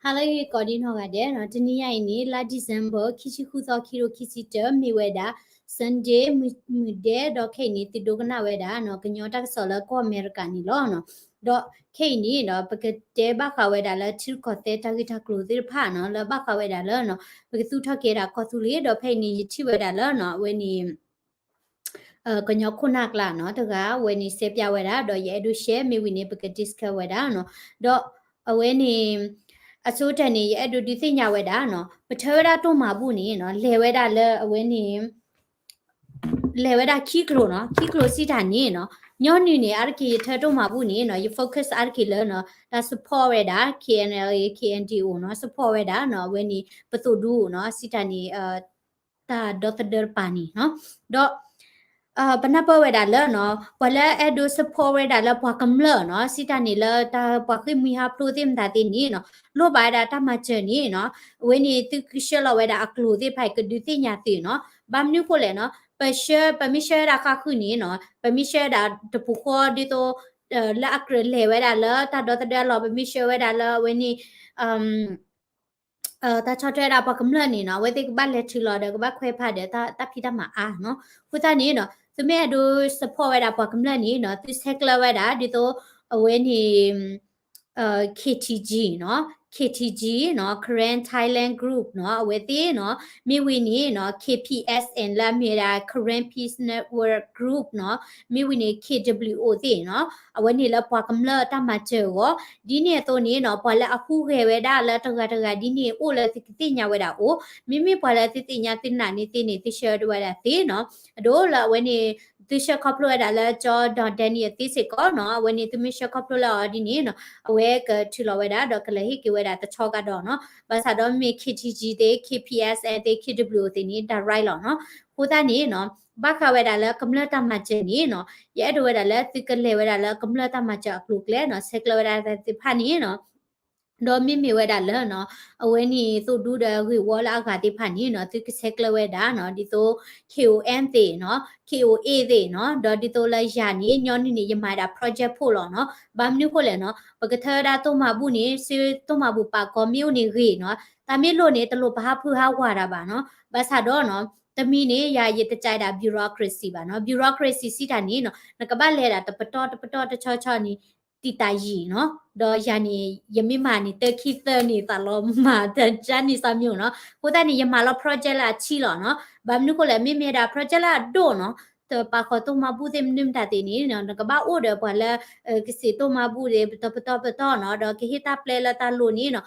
ဟါလၢအဂ့ၤကိးဒံနီၢ်ဂၤဒဲးနီၤ, တနံၤညါအံၤန့ၣ် လါ December ခံဆံဃုသီ ခံကထိခံဆံတၢ မ့ၢ်ဝဲဒၣ် Sunday မုၢ်ဒဲး, ဒီးခဲအံၤန့ၣ် သုဒိကနၣ်ဝဲဒၣ်နီၤ ကညီတၢ်ကစီၣ်လၢကီၢ်အမဲရကၤန့ၣ်လီၤနီၤ. ဒီးခဲအံၤန့ၣ်ဒီး ပကတဲဘၣ်ဃးဝဲဒၣ်လၢထံရူၢ်ကီၢ်သဲးတၢ်ဂ့ၢ်တၢ်ကျိၤသ့ၣ်တဖၣ်နီၤ, လၢဘၣ်ဃးဝဲဒၣ်လၢနီၤ ပကသူၣ်ထီၣ်က့ၤဝဲဒၣ်ကီၢ်သူလ့ၤ, ဒီးဖဲအံၤန့ၣ် ယထံၣ်ဝဲဒၣ်လၢနီၤ အဝဲန့ၣ် ကညီခိၣ်နၢ်ကျါနီၤ တဂၤအဝဲန့ၣ် ရှဲပၠးဝဲဒၣ်, ဒီးယအဲၣ်ဒိးရှဲ မ့ၢ်ဝံၤန့ၣ် ပက discuss ဝဲဒၣ်နီၤ. ဒီးအဝဲန့ၣ် အဆိကတၢၢ်န့ၣ် ယအဲၣ်ဒိးဒုးသ့ၣ်ညါဝဲဒၣ်နီၤ, ပထၢဝဲဒၣ်တိၢ်မၤဘူၣ်န့ၣ်နီၤ လဲၤဝဲဒၣ်လၢအဝဲန့ၣ် လဲၤဝဲဒၣ်ခံကျိၤနီၤ, ခံကျိၤစံးတၢ်န့ၣ်နီၤ, ညီနုၢ်န့ၣ် အါတက့ၢ်ယထၢတိၢ်မၤဘူၣ်န့ၣ်နီၤ ယ focus အါတက့ၢ်လၢနီၤ တၢ် support ဝဲဒၣ် K N L A K N D O နီၤ, support ဝဲဒၣ်နီၤ အဝဲန့ၣ် ပသိၣ်ဒူနီၤ စံးတၢ်န့ၣ် တၢ်ဒီသဒၢတပၤန့ၣ်နီၤ. ဒီး ပနၢ်ပၢၢ်ဝဲဒၣ်လၢနီၤ ပှၤလၢအအဲၣ်ဒိး support ဝဲဒၣ်လၢပှၤကမျၢၢ်နီၤ စံးတၢ်န့ၣ်လၢတၢ်ပှၤဃ့ၢ်မှံဟးဖျိးသ့ၣ်မတၤသ့ၣ်န့ၣ်နီၤ လိၣ်ဘၣ်ဝဲဒၣ်တၢ်မၤစၢၤန့ၣ်နီၤ အဝဲန့ၣ်သုကဆှၢလီၤဝဲဒၣ်အကျိၤသ့ၣ်တဖၣ်အံၤ ကဒုးသ့ၣ်ညါသုနီၤ. ဘၣ်မနုၤဃိလဲၣ်နီၤ ပဆှၢ ပမ့ၢ်ဆှၢဝဲဒၣ်ဃၣ်ဃုာ်န့ၣ်နီၤ ပမ့ၢ်ဆှၢဝဲဒၣ်တပူၤဃီဒ်သိး လၢအကြၢးလဲၤဝဲဒၣ်လၢတၢ်ဒီသဒၢအလီၢ် ပမ့ၢ်ဆှၢဝဲဒၣ်လၢအဝဲန့ၣ် တၢ်ဆီၣ်ထွဲဝဲဒၣ်ပှၤကမျၢၢ်န့ၣ်နီၤ အဝဲသ့ၣ်ကဘၣ်လဲၤထုးလီၤဒီးကဘၣ်ခွဲးဖးဒီးတၢ်ဖံးတၢ်မၤအါနီၤ. အဃိသတးန့ၣ်နီၤ သုမ့ၢ်အဲၣ်ဒိး support ဝဲဒၣ်ပှၤကမျၢၢ်န့ၣ်နီၤ သုဆဲးကျၢဝဲဒၣ်ဒ်သိး အဝဲန့ၣ် K T G နီၤ K T G နီၤ Karen Thailand Group နီၤ အဝဲသ့ၣ်နီၤ မ့ၢ်ဝံၤန့ၣ်နီၤ K P S N လၢအမ့ၢ်ဝဲဒၣ် Karen Peace Network Group နီၤ မ့ၢ်ဝံၤန့ၣ် K W O သ့ၣ်နီၤ အဝဲန့ၣ်လၢပှၤကမျၢၢ်တၢ်မၤစၢၤအဂီၢ် ဒ်န့ၣ်အသိးန့ၣ်နီၤ ပှၤလၢအဟူးဂဲၤဝဲဒၣ်လၢတဂၤတဂၤဒ်န့ၣ် အိၣ်လၢသုကသ့ၣ်ညါဝဲဒၣ်အိၣ် မ့မ့ၢ်ပှၤလၢသုသ့ၣ်ညါသုနာ်န့ၢ်သ့န့ၣ် သုဆှၢဝဲဒၣ်သ့နီၤ အဒိလၢအဝဲန့ၣ် သုဆှၢခီဖျိဝဲဒၣ်လၢကၠီ Don Danny အသ့စ့ၢ်ကီးနီၤ အဝဲန့ၣ်သုမ့ၢ်ဆှၢခီဖျိလၢအီၤဒ်န့ၣ်နီၤ အဝဲကထုးလီၤဝဲဒၣ်ဒီးကလဲၤဟ့ၣ်က့ၤဝဲဒၣ်တဆီကဒီးနီၤ ဘၣ်ဆၣ်ဒီးမ့ၢ် K T G သ့ၣ် K P S N သ့ၣ် K W O သ့ၣ်န့ၣ် direct လီၤနီၤ အဃိသတးန့ၣ်နီၤ ဘၣ်ဃးဝဲဒၣ်လၢကမျၢၢ်တၢ်မၤစၢၤန့ၣ်နီၤ ယအဲၣ်ဒိးဝဲဒၣ်လၢသုကလဲၤဝဲဒၣ်လၢကမျၢၢ်တၢ်မၤစၢၤအကျိၤအကျဲနီၤ ဆဲးကျၢဝဲဒၣ်သ့ၣ်တဖၣ်န့ၣ်နီၤ ဒီးမ့မ့ၢ်ဝဲဒၣ်လၢနီၤ အဝဲန့ၣ်သိၣ်ဒူဒီးဂ့ၢ်ဝီလၢအဂၤသ့ၣ်တဖၣ်န့ၣ်နီၤ သုကဆဲးကျၢဝဲဒၣ်နီၤ ဒ်သိး K O M သ့ၣ်နီၤ K O A သ့ၣ်နီၤ ဒီးဒ်သိးလၢယၤန့ၣ် ညီနုၢ်န့ၣ် ယမၤဒၣ် project ဖိလီၤနီၤ ဘၣ်မနုၤဃိလဲၣ်နီၤ ပကထၢဝဲဒၣ်တိၢ်မၤဘူၣ်န့ၣ် စ့တိၢ်မၤဘူၣ်ပာ်ကီမ့ၢ်အိၣ်န့ၣ်ဂ့ၤနီၤ တၢ်မ့ၢ်လိၣ်န့ၣ် တလိၣ်ပဟးဖုးဟးဝးတၢ်ဘၣ်နီၤ ဘၣ်ဆၣ်ဒီးနီၤ တမံၤန့ၣ် ယၤယတကးဒၣ် bureaucracy ဘၣ်နီၤ bureaucracy စံးတၢ်န့ၣ်နီၤ နကဘၣ်လဲၤဒၣ်တပတီၢ်တပတီၢ်တဆီဆီန့ၣ် တံာ်တာ်ယံာ်နီၤ ဒီးယၤန့ၣ် ယမ့ၢ်မၤန့ၣ် တၢခံသၢန့ၣ် သးလီၤမၤတၢ်ကၠၢန့ၣ်စၢ်မျိာ်နီၤ အဃိသတးန့ၣ် ယမၤလီၤ project လၢအဆံလီၤနီၤ ဘၣ်မနုၤဃိလဲၣ် မ့မ့ၢ်ဒၣ် project လၢအဒိၣ်နီၤ တပာ်ဃီၤတိၢ်မၤဘူၣ်သ့ၣ်မနုၤမတၤသ့ၣ်န့ၣ်နီၤ နကဘၣ်အိၣ်ဒီးပှၤလၢ ကစံးတိၢ်မၤဘူၣ်သ့ၣ် ပတီၢ်ပတီၢ်ပတီၢ်နီၤ ဒီးကဟ့ၣ်တၢ်ပျဲလၢတၢ်လိၣ်န့ၣ်နီၤ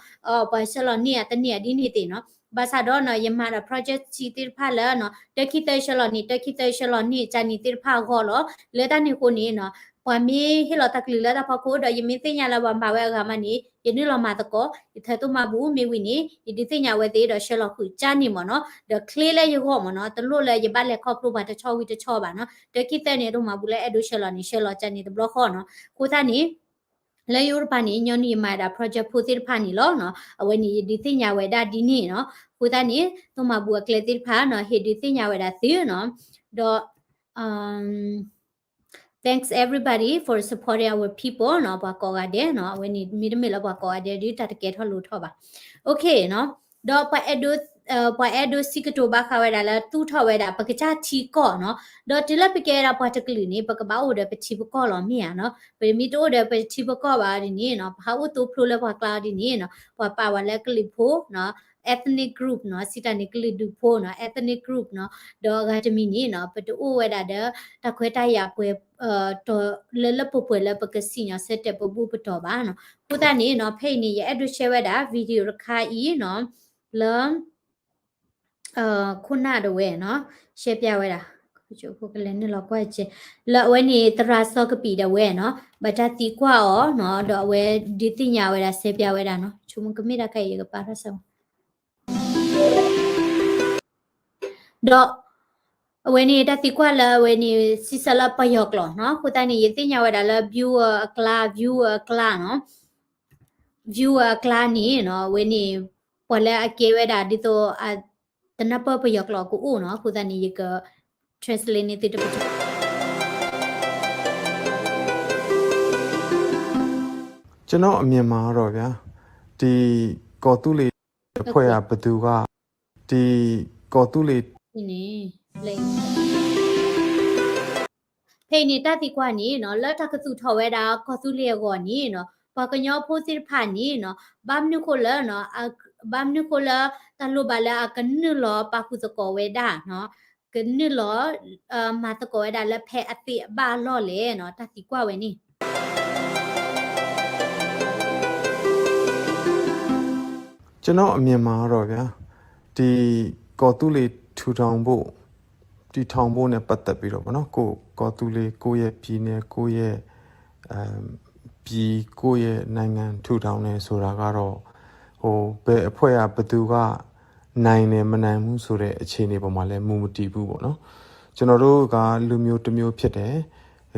ပှၤဆှၢလီၤန့ၢ်ဧါတန့ၢ်ဧါဒ်န့ၣ်သ့ၣ်နီၤ ဘၣ်ဆၣ်ဒီးနီၤ ယမၤဒီး project ဆံသ့ၣ်တဖၣ်လၢနီၤ တၢခံသၢဆှၢလီၤန့ၢ် တၢခံသၢဆှၢလီၤန့ၢ် ကၠၢန့ၣ်သ့ၣ်တဖၣ်အဂီၢ်လီၤ လၢတၢ်န့ၣ်အဃိန့ၣ်နီၤ ပှၤမ့ၢ်ဟ့ၣ်လီၤတၢ်ကလုၢ်လၢတၢ်ဖီခိၣ်ဒီး ယမ့ၢ်သ့ၣ်ညါလၢပှၤမၤဝဲအဂၤမးန့ၣ် ယနုာ်လီၤမၤသကိး ယထၢတိၢ်မၤဘူၣ်မ့ၢ်ဝံၤန့ၣ် ယဒုးသ့ၣ်ညါဝဲသ့ၣ်ဒီးဆှၢလီၤဃုာ်ကၠၢန့ၣ်မ့ၢ်နီၤ ဒီးချ့လၢယဂီၢ်မ့ၢ်နီၤ တလိၣ်လၢယဘၣ်လဲၤခီဖျိပှၤတဆီဝံၤတဆီဘၣ်နီၤ တၢခံသၢန့ၣ် တိၢ်မၤဘူၣ်လၢအဲၣ်ဒိးဆှၢလီၤန့ၣ် ဆှၢလီၤကၠၢန့ၣ်တဘျီဃီနီၤ အဃိသတးန့ၣ် လၢယအိၣ်တပၤန့ၣ် ညီနုၢ်ယမၤဒၣ် project ဖိသ့ၣ်တဖၣ်န့ၣ်လီၤနီၤ အဝဲန့ၣ် ယဒုးသ့ၣ်ညါဝဲဒၣ်ဒ်န့ၣ်နီၤ အဃိသတးန့ၣ် တိၢ်မၤဘူၣ်အကျဲသ့ၣ်တဖၣ်နီၤ ဟ့ၣ်ဒုးသ့ၣ်ညါဝဲဒၣ်သုနီၤ ဒီး Thanks everybody for supporting our people နီၤ ပှၤကိးဂၤဒဲးနီၤ အဝဲန့ၣ် မ့တမ့ၢ်လၢပှၤကိးဂၤဒဲးဒီး တၢ်တကဲထီၣ်လိၤထီၣ်ဘၣ် OK နီၤ ဒီးပှၤအဲၣ်ဒိး ပှၤအဲၣ်ဒိးစံးကတိၤဘၣ်ဃးဝဲဒၣ်လၢ သူၣ်ထီၣ်ဝဲဒၣ် ပကစၢ်ထံကီၢ်နီၤ ဒီးတုၤလၢပကဲဝဲဒၣ်ပှၤတကလုာ်န့ၣ် ပကဘၣ်အိၣ်ဒီးပထံပကီၢ်လီၤ မ့ၢ်ဧါနီၤ ပမ့ၢ်တအိၣ်ဒီးပထံပကီၢ်ဘၣ်ဒ်န့ၣ်နီၤ ပဟးအိၣ်သိဖျိလၢပှၤကျါဒ်န့ၣ်နီၤ ပှၤပာ်ဝဲလၢကလုာ်ဖိနီၤ ethnic group နီၤ စံးတၢ်န့ၣ် ကလုာ်ဒူၣ်ဖိနီၤ ethnic group နီၤ ဒီးအဂၤတမံၤန့ၣ်နီၤ ပတအိၣ်ဝဲဒၣ်ဒီး တၢ်ခွဲးတၢ်ယာ်ပှဲၤ လၢလၢပှဲၤပှဲၤလၢပကစံၣ်ညီၣ်ဆၢတဲာ်ပဘူၣ်ပတီၢ်ဘၣ်နီၤ အဃိသတးန့ၣ်နီၤ ဖဲအံၤန့ၣ် ယအဲၣ်ဒိး share ဝဲဒၣ် video တခါအံၤနီၤ လၢ ခိၣ်နၢ်ဒၣ်ဝဲနီၤ ရှဲပၠးဝဲဒၣ် ကလဲၤနုာ်လီၤကွၢ်ကဲ လၢအဝဲန့ၣ် သရၣ်စီၤကပံာ်ဒၣ်ဝဲနီၤ ဘၣ်တၢ်သံကွၢ်အီၤနီၤ ဒီးအဝဲဒုးသ့ၣ်ညါဝဲဒၣ် ရှဲပၠးဝဲဒၣ်နီၤ ဆိကမိၣ်ကမ့ၢ်တၢ်ခဲအံၤ ယကပာ်ထီၣ်ဆၢ ဒီး အဝဲန့ၣ် တၢ်သံကွၢ်လၢအဝဲန့ၣ် စံးဆၢလၢပယီၤကျိာ်နီၤ အဃိသတးန့ၣ် ယသ့ၣ်ညါဝဲဒၣ်လၢ viewer အကျါ viewer အကျါနီၤ viewer အကျါန့ၣ်နီၤ အဝဲန့ၣ် ပှၤလၢအကဲဝဲဒၣ်ဒ်သိး တနၢ်ပၢၢ်ပယီၤကျိာ်ကအိၣ်နီၤ အဃိသတးန့ၣ် ယက translate န့ၢ်သုတပတီၢ် ကျွန်တော်အမြင်မှာတော့ဗျာ ဒီ ကီၢ်သူလ့ၤအဖွဲ့က ပသူက တံၤကီၢ်သူလ့ၤန့ၣ် ဖဲအံၤန့ၣ် တၢ်သံကွၢ်န့ၣ်နီၤ လၢတၢ်ကသူၣ်ထီၣ်ဝဲဒၣ်ကီၢ်သူလ့ၤအဂီၢ်န့ၣ်နီၤ ပှၤကညီဖိသ့ၣ်တဖၣ်န့ၣ်နီၤ ဘၣ်မနုၤဃိလၢ ဘၣ်မနုၤဃိလၢ တၢ်လိၣ်ဘၣ်လၢအကနုာ်လီၤပာ်ဃုာ်သကိးဝဲဒၣ်နီၤ ကနုာ်လီၤ မၤသကိးဝဲဒၣ်လၢဖဲအသ့အဘၣ်အလီၢ်လဲၣ်နီၤ တၢ်သံကွၢ်ဝဲန့ၣ် ကျွန်တော်အမြင်မှာတော့ဗျာ ဒီကီၢ်သူလ့ၤထူထောင်ဖို့ တည်ထောင်ဖို့နဲ့ပတ်သက်ပြီးတော့ပေါ့နော် ကိုယ့်ကီၢ်သူလ့ၤ ကိုယ့်ရဲ့ပြည်နယ် ကိုယ့်ရဲ့ ပြည် ကိုယ့်ရဲ့နိုင်ငံထူထောင်တယ်ဆိုတာကတော့ ဟို ဘယ်အဖွဲ့က ဘယ်သူက နိုင်တယ်မနိုင်ဘူးဆိုတဲ့အခြေအနေပေါ်မှာလည်း မူမတည်ဘူးပေါ့နော် ကျွန်တော်တို့ကလူမျိုးတစ်မျိုးဖြစ်တယ်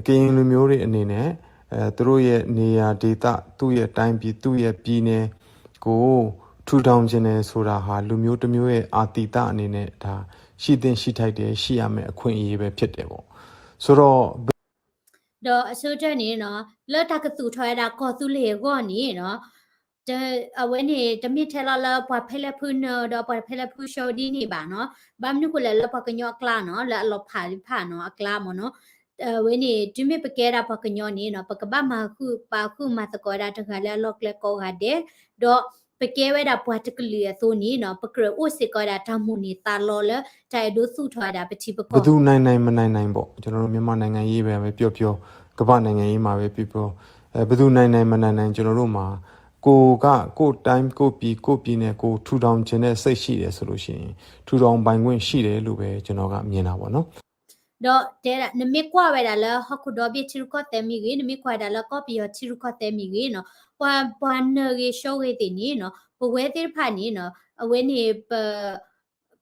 ကရင်လူမျိုးတွေအနေနဲ့ အဲ သူတို့ရဲ့နေရာဒေသ သူ့ရဲ့တိုင်းပြည် သူ့ရဲ့ပြည်နယ်ကို ထူထောင်ချင်တယ်ဆိုတာဟာ လူမျိုးတစ်မျိုးရဲ့အာသီသအနေနဲ့ ဒါ ရှိသင့်ရှိထိုက်တယ် ရှိရမယ့်အခွင့်အရေးပဲဖြစ်တယ်ပေါ့။ ဆိုတော့ ဒီးအဆိကတၢၢ်န့ၣ်နီၤ လၢတၢ်ကသူၣ်ထီၣ်ဝဲဒၣ်ကီၢ်သူလ့ၤအဂီၢ်န့ၣ်နီၤ တ အဝဲန့ၣ် တမ့ၢ်ထဲလီၤလၢပှၤဖဲလဲၣ်ဖုနၢၤဒီးပှၤဖဲလဲၣ်ဖုဆှီဒ်န့ၣ်ဘၣ်နီၤ ဘၣ်မနုၤဃိလဲၣ်လၢပှၤကညီအကျါနီၤ လၢအလီၤဖးသ့ၣ်တဖၣ်နီၤ အကျါမ့ၢ်နီၤ အဝဲန့ၣ် တုၤမ့ၢ်ပကဲဒၣ်ပှၤကညီန့ၣ်နီၤ ပကဘၣ်မၤဃုာ်ပာ်ဃုာ်မၤသကိးဝဲဒၣ်တဂၤလၢအလီၢ်ကျဲကိးဂၤဒဲး ဒီးပကဲဝဲဒၣ်ပှၤတကလုာ်အသိးန့ၣ်နီၤ ပကြၢးအိၣ်စ့ၢ်ကီးဝဲဒၣ်တၢ်မိၣ်န့ၢ်သးလီလၢ တၢ်အဲၣ်ဒိးသူၣ်ထီၣ်ဝဲဒၣ်ပထံပကီၢ် ဘယ်သူနိုင်နိုင်မနိုင်နိုင်ပေါ့ ကျွန်တော်တို့မြန်မာနိုင်ငံရေးပဲပြောပြော ကမ္ဘာ့နိုင်ငံရေးမှာပဲပြောပြော အဲ ဘယ်သူနိုင်နိုင်မနိုင်နိုင် ကျွန်တော်တို့မှာ ကိုယ်က ကိုယ့်တိုင်း ကိုယ့်ပြည် ကိုယ့်ပြည်နယ်ကို ထူထောင်ချင်တဲ့စိတ်ရှိတယ်ဆိုလို့ရှိရင် ထူထောင်ပိုင်ခွင့်ရှိတယ်လို့ပဲ ကျွန်တော်ကမြင်တာပေါ့နော်။ ဒီးတဲဒၣ် နမ့ၢ်ကွၢ်ဝဲဒၣ်လၢဟီၣ်ခိၣ်ဒီဘ့ၣ်ထံရူၢ်ကီၢ်သဲးမ့ၢ်ဂ့ၤ နမ့ၢ်ကွၢ်ဝဲဒၣ်လၢကီၢ်ပယီၤထံရူၢ်ကီၢ်သဲးမ့ၢ်ဂ့ၤနီၤ ပှၤ ပှၤနၢၤဂ့ၤဆှီဂ့ၤသ့ၣ်န့ၣ်နီၤ ပဝဲသ့ၣ်တဖၣ်န့ၣ်နီၤ အဝဲန့ၣ်ပ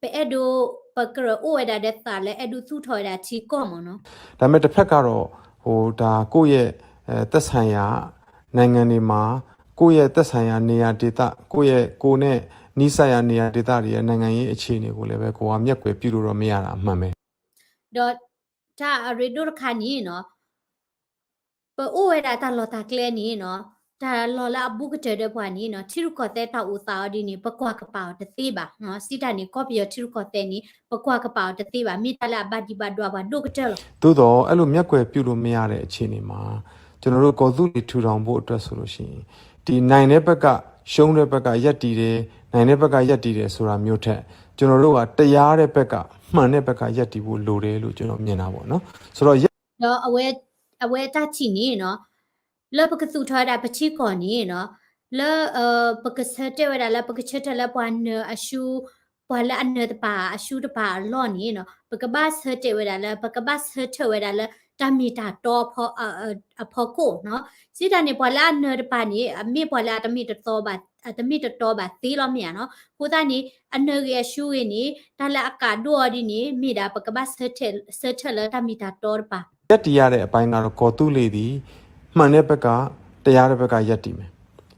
ပအဲၣ်ဒိး ပကြၢးအိၣ်ဝဲဒၣ်ဒီးသးလၢအဲၣ်ဒိးသူၣ်ထီၣ်ဝဲဒၣ်ထံကီၢ်မ့ၢ်နီၤ ဒါပေမဲ့တစ်ဖက်ကတော့ ဟို ဒါ ကိုယ့်ရဲ့ အဲ သက်ဆိုင်ရာ နိုင်ငံတွေမှာ ကိုယ့်ရဲ့သက်ဆိုင်ရာနေရာဒေသ ကိုယ့်ရဲ့ ကိုယ်နဲ့နီးစပ်ရာနေရာဒေသတွေရဲ့နိုင်ငံရေးအခြေအနေကိုလည်းပဲ ကိုယ်ကမျက်ကွယ်ပြုလို့တော့မရတာအမှန်ပဲ ဒီးတၢ်အရ့ဒိၣ်တခါန့ၣ်နီၤ ပအိၣ်ဝဲဒၣ်တၢ်လီၢ်တၢ်ကျဲန့ၣ်နီၤ တၢ်လီၢ်လၢအဘူးကတၢၢ်ဒီးပှၤန့ၣ်နီၤ ထံရူၢ်ကီၢ်သဲးတၢ်အိၣ်သးအီၤဒ်န့ၣ် ပကွၢ်ကပာ်အီၤတသ့ဘၣ်နီၤ စံးတၢ်န့ၣ် ကီၢ်ပယီၤထံရူၢ်ကီၢ်သဲးန့ၣ် ပကွၢ်ကပာ်အီၤတသ့ဘၣ် မ့ၢ်တၢ်လၢအဘၣ်ဒံးဘၣ်ဒွးပှၤဒိၣ်ကတၢၢ်လီၤ. သို့သော် အဲ့လိုမျက်ကွယ်ပြုလို့မရတဲ့အခြေအနေမှာ ကျွန်တော်တို့ကီၢ်သူလ့ၤထူထောင်ဖို့အတွက်ဆိုလို့ရှိရင် ဒီနိုင်တဲ့ဘက်က ရှုံးတဲ့ဘက်ကရပ်တည်တယ် နိုင်တဲ့ဘက်ကရပ်တည်တယ်ဆိုတာမျိုးထက် ကျွန်တော်တို့ကတရားတဲ့ဘက်က မှန်တဲ့ဘက်ကရပ်တည်ဖို့လိုတယ်လို့ကျွန်တော်မြင်တာပေါ့နော်ဆိုတော့ ဒီးအဝဲ အဝဲတၢ်ထံၣ်န့ၣ်နီၤ လၢပကသူၣ်ထီၣ်ဝဲဒၣ်ပထံကီၢ်န့ၣ်နီၤ လၢ ပကဆၢတဲာ်ဝဲဒၣ်လၢ ပကဆၢထၢၣ်လၢပှၤနၢၤအရှုံး ပှၤလၢအနၢၤတပၤအရှုံးတပၤအလီၢ်န့ၣ်နီၤ ပကဘၣ်ဆၢတဲာ်ဝဲဒၣ်လၢ ပကဘၣ်ဆၢထၢၣ်ဝဲဒၣ်လၢ တၢ်မ့ၢ်တၢ်တီ အဖီခိၣ်နီၤ စံးတၢ်န့ၣ် ပှၤလၢအနၢၤတပၤန့ၣ် အမ့ၢ်ပှၤလၢအတမ့ၢ်တတီဘၣ် အတမ့ၢ်တတီဘၣ်သ့လီၤမ့ၢ်ဧါနီၤ အဃိသတးန့ၣ် အနၢၤဂ့ၤအရှုံးဂ့ၤန့ၣ် တၢ်လၢအကးဒိၣ်အီၤဒ်န့ၣ် မ့ၢ်ဒၣ်ပကဘၣ်ဆၢထၢၣ်လၢတၢ်မ့ၢ်တၢ်တီတပၤ ရပ်တည်ရတဲ့အပိုင်းကတော့ ကီၢ်သူလ့ၤသည် မှန်တဲ့ဘက်က တရားတဲ့ဘက်က ရပ်တည်မယ်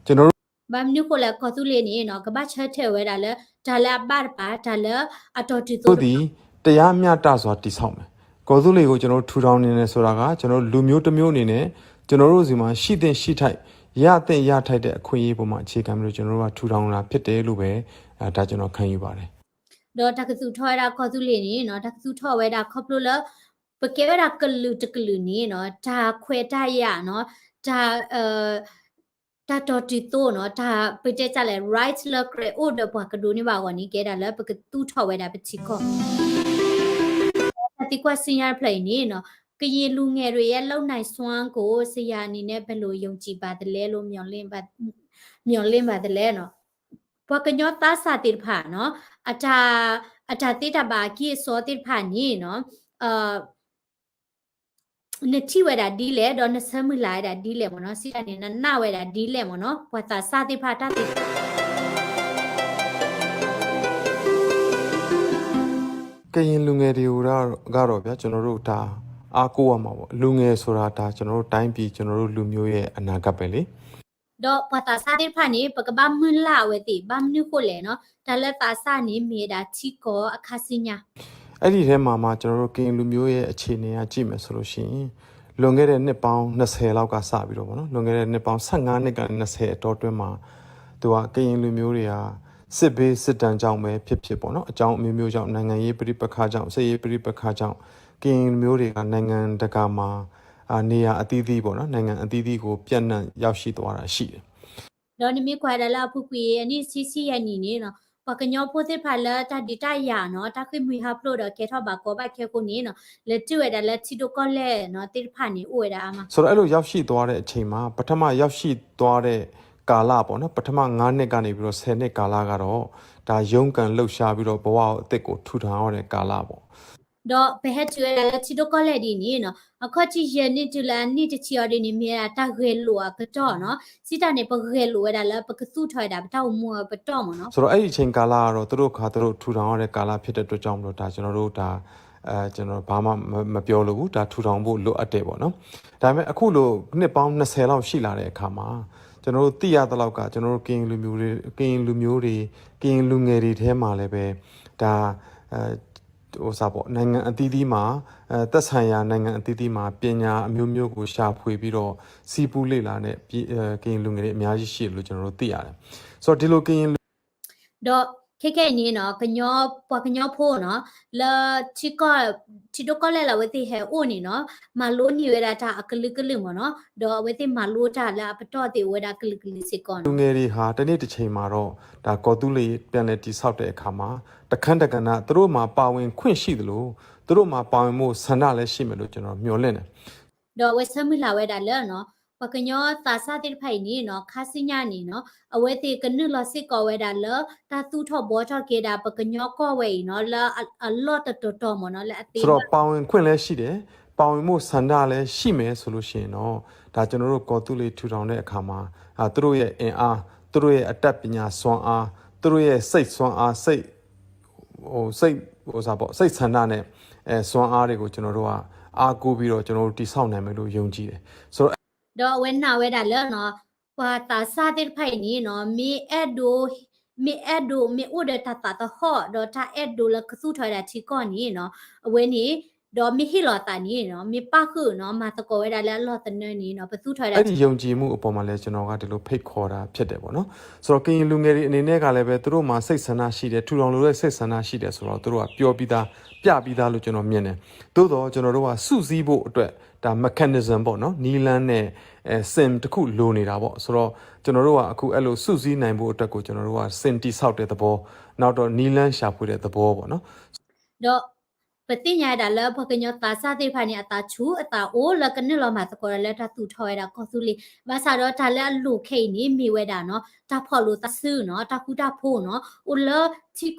ကျွန်တော်တို့ ဘၣ်မနုၤဃိလဲၣ် ကီၢ်သူလ့ၤန့ၣ်နီၤ ကဘၣ်ဆၢထၢၣ်ဝဲဒၣ်လၢ တၢ်လၢအဘၣ်တပၤ တၢ်လၢအတီၢ်တုၤသိး တို့သည် တရားမျှတစွာတည်ဆောက်မယ်။ ကီၢ်သူလ့ၤကို ကျွန်တော်တို့ ထူထောင်နေတယ်ဆိုတာက ကျွန်တော်တို့ လူမျိုးတစ်မျိုးအနေနဲ့ ကျွန်တော်တို့ဆီမှာ ရှိသင့်ရှိထိုက် ရသင့်ရထိုက်တဲ့အခွင့်အရေးပေါ်မှာ အခြေခံပြီးတော့ ကျွန်တော်တို့က ထူထောင်လာဖြစ်တယ်လို့ပဲ အဲ ဒါကျွန်တော် ခံယူပါတယ်။ ဒီးတၢ်ကသူၣ်ထီၣ်ဝဲဒၣ်ကီၢ်သူလ့ၤန့ၣ် တၢ်ကသူၣ်ထီၣ်ဝဲဒၣ်ခီဖျိလၢ ပကဲဝဲဒၣ်ကလုာ်တကလုာ်န့ၣ်နီၤ တၢ်ခွဲးတၢ်ယာ်နီၤ တၢ် တၢ်တီၢ်တုၤသိးနီၤ တၢ်ပတဲတၢ်လဲၣ် right လၢကြၢးအိၣ်ဒီးပှၤကဒိးန့ၢ်ဘၣ်အဂီၢ်န့ၣ် ကဲဒၣ်လၢပကသူၣ်ထီၣ်ဝဲဒၣ်ပထံကီၢ် တၢ်သံကွၢ်ဆူညါတဖျၢၣ်အံၤန့ၣ်နီၤ ကရင်လူငယ်တွေရဲ့လုပ်နိုင်စွမ်းကို ဆရာအနေနဲ့ ဘယ်လိုယုံကြည်ပါသလဲလို့ မျှော်လင့်ပါသလဲနီၤ ပှၤကညီသးစၢ်သ့ၣ်တဖၣ်နီၤ အတၢ် အတၢ်သ့တၢ်ဘၣ်အကံၢ်အစီသ့ၣ်တဖၣ်န့ၣ်နီၤ နထံၣ်ဝဲဒၣ်ဒ်လဲၣ် ဒီးနဆၢမုၢ်လၢ်ဝဲဒၣ်ဒ်လဲၣ်မ့ၢ်နီၤ စံးတၢ်န့ၣ် နနာ်ဝဲဒၣ်ဒ်လဲၣ်မ့ၢ်နီၤ ပှၤသးစၢ်သ့ၣ်တဖၣ်တၢ်သ့ၣ်တဖၣ် ကရင်လူငယ်တွေကိုတော့ဗျာ ကျွန်တော်တို့ဒါအားကိုးရမှာပေါ့ လူငယ်ဆိုတာဒါကျွန်တော်တို့တိုင်းပြည်ကျွန်တော်တို့လူမျိုးရဲ့အနာဂတ်ပဲလေ ဒီးပှၤသးစၢ်သ့ၣ်တဖၣ်န့ၣ် ပကဘၣ်မုၢ်လၢ်အဝဲသ့ၣ် ဘၣ်မနုၤဃိလဲၣ်နီၤ တၢ်လၢသးစၢ်န့ၣ်မ့ၢ်ဝဲဒၣ်ထံကီၢ်အခါဆူညါ အဲ့ဒီထဲမှာမှကျွန်တော်တို့ကရင်လူမျိုးရဲ့အခြေအနေကကြည့်မယ်ဆိုလို့ရှိရင်လွန်ခဲ့တဲ့နှစ်ပေါင်းနှစ်ဆယ်လောက်ကစပြီးတော့ပေါ့နော်လွန်ခဲ့တဲ့နှစ်ပေါင်းဆယ့်ငါးနှစ်ကနေနှစ်ဆယ်အတောအတွင်းမှာ သူက ကရင်လူမျိုးတွေက စစ်ဘေးစစ်ဒဏ်ကြောင့်ပဲဖြစ်ဖြစ်ပေါ့နော်, အကြောင်းအမျိုးမျိုးကြောင့်, နိုင်ငံရေးပဋိပက္ခကြောင့်, စစ်ရေးပဋိပက္ခကြောင့် ကရင်လူမျိုးတွေက နိုင်ငံတကာမှာ အာ, နေရာအသီးသီးပေါ့နော်, နိုင်ငံအသီးသီးကို ပြန့်နှံ့ရောက်ရှိသွားတာရှိတယ်. ဒီးနမ့ၢ်ကွၢ်ဒၣ်လၢအပူၤကွံာ်အနံၣ်ဆံဆံယဲၢ်နံၣ်န့ၣ်နီၤ, ပှၤကညီဖိသ့ၣ်တဖၣ်လၢတၢ်ဒုးတၢ်ယၤနီၤ, တၢ်ဃ့ၢ်မှံဟးဖျိးဒီးကဲထီၣ်ဘၣ်ကီဘၣ်ခဲအဃိန့ၣ်နီၤ, လဲၤတုၤဝဲဒၣ်လၢထံဒိၣ်ကီၢ်လဲၢ်နီၤ သ့ၣ်တဖၣ်န့ၣ် အိၣ်ဝဲဒၣ်အါမး. ဆိုတော့ အဲ့လိုရောက်ရှိသွားတဲ့အချိန်မှာ ပထမရောက်ရှိသွားတဲ့ကာလပေါ့နော်, ပထမငါးနှစ်ကနေပြီးတော့ဆယ်နှစ်ကာလကတော့ ဒါရုန်းကန်လှုပ်ရှားပြီးတော့ဘဝအသစ်ကိုထူထောင်ရတဲ့ကာလပေါ့. ဒီးပဟဲတုၤဝဲဒၣ်လၢထံဒိၣ်ကီၢ်လဲၢ်ဒ်န့ၣ်နီၤ, အခီၣ်ထံးယဲၢ်နံၣ်တုၤလၢအနံၣ်တဆံအီၤဒ်န့ၣ် မ့ၢ်ဝဲဒၣ်တၢ်ဂဲၤလိာ်အပတီၢ်နီၤ, စံးတၢ်န့ၣ် ပဂဲၤလိာ်ဝဲဒၣ်လၢပကသူၣ်ထီၣ်ဝဲဒၣ်ပတၢ်အိၣ်မူအပတီၢ်မ့ၢ်နီၤ. ဆိုတော့ အဲ့ဒီအချိန်ကာလကတော့ သူတို့ခါသူတို့ထူထောင်ရတဲ့ကာလဖြစ်တဲ့အတွက်ကြောင့်မလို့ ဒါကျွန်တော်တို့ဒါ အဲကျွန်တော်ဘာမှမမပြောလို့ဘူး, ဒါထူထောင်ဖို့လိုအပ်တယ်ပေါ့နော်. ဒါပေမဲ့အခုလိုနှစ်ပေါင်းနှစ်ဆယ်လောက်ရှိလာတဲ့အခါမှာ ကျွန်တော်တို့သိရသလောက်က ကျွန်တော်တို့ကရင်လူမျိုးတွေ, ကရင်လူမျိုးတွေ, ကရင်လူငယ်တွေထဲမှာလည်းပဲ ဒါအဲ ဥစ္စာပေါ့, နိုင်ငံအသီးသီးမှာ, အဲသက်ဆိုင်ရာနိုင်ငံအသီးသီးမှာ ပညာအမျိုးမျိုးကိုရှာဖွေပြီးတော့ ဆည်းပူးလေ့လာတဲ့ ပြည်- အဲကရင်လူငယ်တွေအများကြီးရှိတယ်လို့ကျွန်တော်တို့သိရတယ်. ဆိုတော့ ဒီးခဲခဲအံၤန့ၣ်နီၤ, ကညီ- ပှၤကညီဖိနီၤ, လၢထံကီၢ်- ထံဒိၣ်ကီၢ်လဲၢ်လၢအဝဲသ့ၣ်ဟဲအိၣ်န့ၣ်နီၤ, မၤလိန့ၢ်ဝဲဒၣ်တၢ်အကလုာ်ကလုာ်မ့ၢ်နီၤ, ဒီးအဝဲသ့ၣ်မၤလိတၢ်လၢအပတီၢ်သ့ၣ်အိၣ်ဝဲဒၣ်ကလုာ်ကလုာ်စ့ၢ်ကီးနီၤ. လူငယ်တွေဟာတနေ့တစ်ချိန်မှာတော့ ဒါကော်သူးလေပြန်လည်တည်ဆောက်တဲ့အခါမှာ တခန်းတကဏ္ဍ သူတို့မှာပါဝင်ခွင့်ရှိသလို သူတို့မှာပါဝင်ဖို့ဆန္ဒလည်းရှိမယ်လို့ကျွန်တော်မျှော်လင့်တယ်. ဒီးအဝဲဆၢမုၢ်လၢ်ဝဲဒၣ်လၢနီၤ, ပှၤကညီသးစၢ်သ့ၣ်တဖၣ်အံၤန့ၣ်နီၤ, ခါဆူညါန့ၣ်နီၤ, အဝဲသ့ၣ်ကနုာ်လီၤစ့ၢ်ကီးဝဲဒၣ်လၢ တၢ်သူၣ်ထီၣ်ဘှီထီၣ်က့ၤဒၣ် ပှၤကညီကီၢ်ဝဲအံၤနီၤ, လၢအ- အလီၢ်တတီၤတီၤမ့ၢ်နီၤ, လၢအသ့ ဆိုတော့ ပါဝင်ခွင့်လည်းရှိတယ်, ပါဝင်ဖို့ဆန္ဒလည်းရှိမယ်ဆိုလို့ရှိရင်တော့ ဒါကျွန်တော်တို့ကော်သူးလေထူထောင်တဲ့အခါမှာ အာ, သူတို့ရဲ့အင်အား, သူတို့ရဲ့အတတ်ပညာစွမ်းအား, သူတို့ရဲ့စိတ်စွမ်းအား, စိတ်- ဟိုစိတ်- ဟိုစားပေါ့, စိတ်ဆန္ဒနဲ့အဲစွမ်းအားတွေကိုကျွန်တော်တို့ကအားကိုးပြီးတော့ကျွန်တော်တို့တည်ဆောက်နိုင်မယ်လို့ယုံကြည်တယ်. ဆိုတော့ ဒီးအဝဲနာ်ဝဲဒၣ်လၢနီၤ, ပှၤသးစၢ်သ့ၣ်တဖၣ်အံၤန့ၣ်နီၤ, မ့ၢ်အဲၣ်ဒိး- မ့ၢ်အဲၣ်ဒိး- မ့ၢ်အိၣ်ဒီးတၢ်သးသဟီၣ် ဒီးတၢ်အဲၣ်ဒိးလၢကသူၣ်ထီၣ်ဝဲဒၣ်ထံကီၢ်န့ၣ်နီၤ, အဝဲန့ၣ် ဒီးမ့ၢ်ဟ့ၣ်လီၤသးန့ၣ်နီၤ, မ့ၢ်ပၣ်ဃုာ်နီၤ, မၤသကိးဝဲဒၣ်လၢအလီၢ်သနၢန့ၣ်နီၤ, ပသူၣ်ထီၣ်ဝဲဒၣ် အဲ့ဒီယုံကြည်မှုအပေါ်မှာလည်းကျွန်တော်ကဒီးဖိတ်ခေါ်တာဖြစ်တယ်ပေါ့နော်. ဆိုတော့ ကရင်လူငယ်တွေအနေနဲ့ကလည်းပဲ သူတို့မှာစိတ်ဆန္ဒရှိတယ်, ထူထောင်လိုတဲ့စိတ်ဆန္ဒရှိတယ်ဆိုတော့ သူတို့ကပြောပြီးသား, ပြပြီးသားလို့ကျွန်တော်မြင်တယ်. သို့သော်ကျွန်တော်တို့ကစုစည်းဖို့အတွက် ဒါ mechanism ပေါ့နော်, နည်းလမ်းနဲ့အဲစင်တစ်ခုလိုနေတာပေါ့. ဆိုတော့ကျွန်တော်တို့ကအခုအဲ့လိုစုစည်းနိုင်ဖို့အတွက်ကိုကျွန်တော်တို့ကစင်တည်ဆောက်တဲ့သဘော, နောက်တော့နည်းလမ်းရှာဖွေတဲ့သဘောပေါ့နော်. ဒီးပသ့ၣ်ညါဒၣ်လၢပှၤကညီသးစၢ်သ့ၣ်တဖၣ်န့ၣ် အသးဆူၣ်အသးအိၣ်လၢကနုာ်လီၤမၤသကိးဒီးလၢတၢ်သူၣ်ထီၣ်ဝဲဒၣ်ကီၢ်သူးလ့ၤ, ဘၣ်ဆၣ်ဒီးတၢ်လၢအလိၣ်ခဲအံၤန့ၣ် မ့ၢ်ဝဲဒၣ်နီၤ, တၢ်ဖီၣ်လိာ်သးစုနီၤ, တၢ်ဃူတၢ်ဖိးနီၤ, အိၣ်လၢထံကီၢ်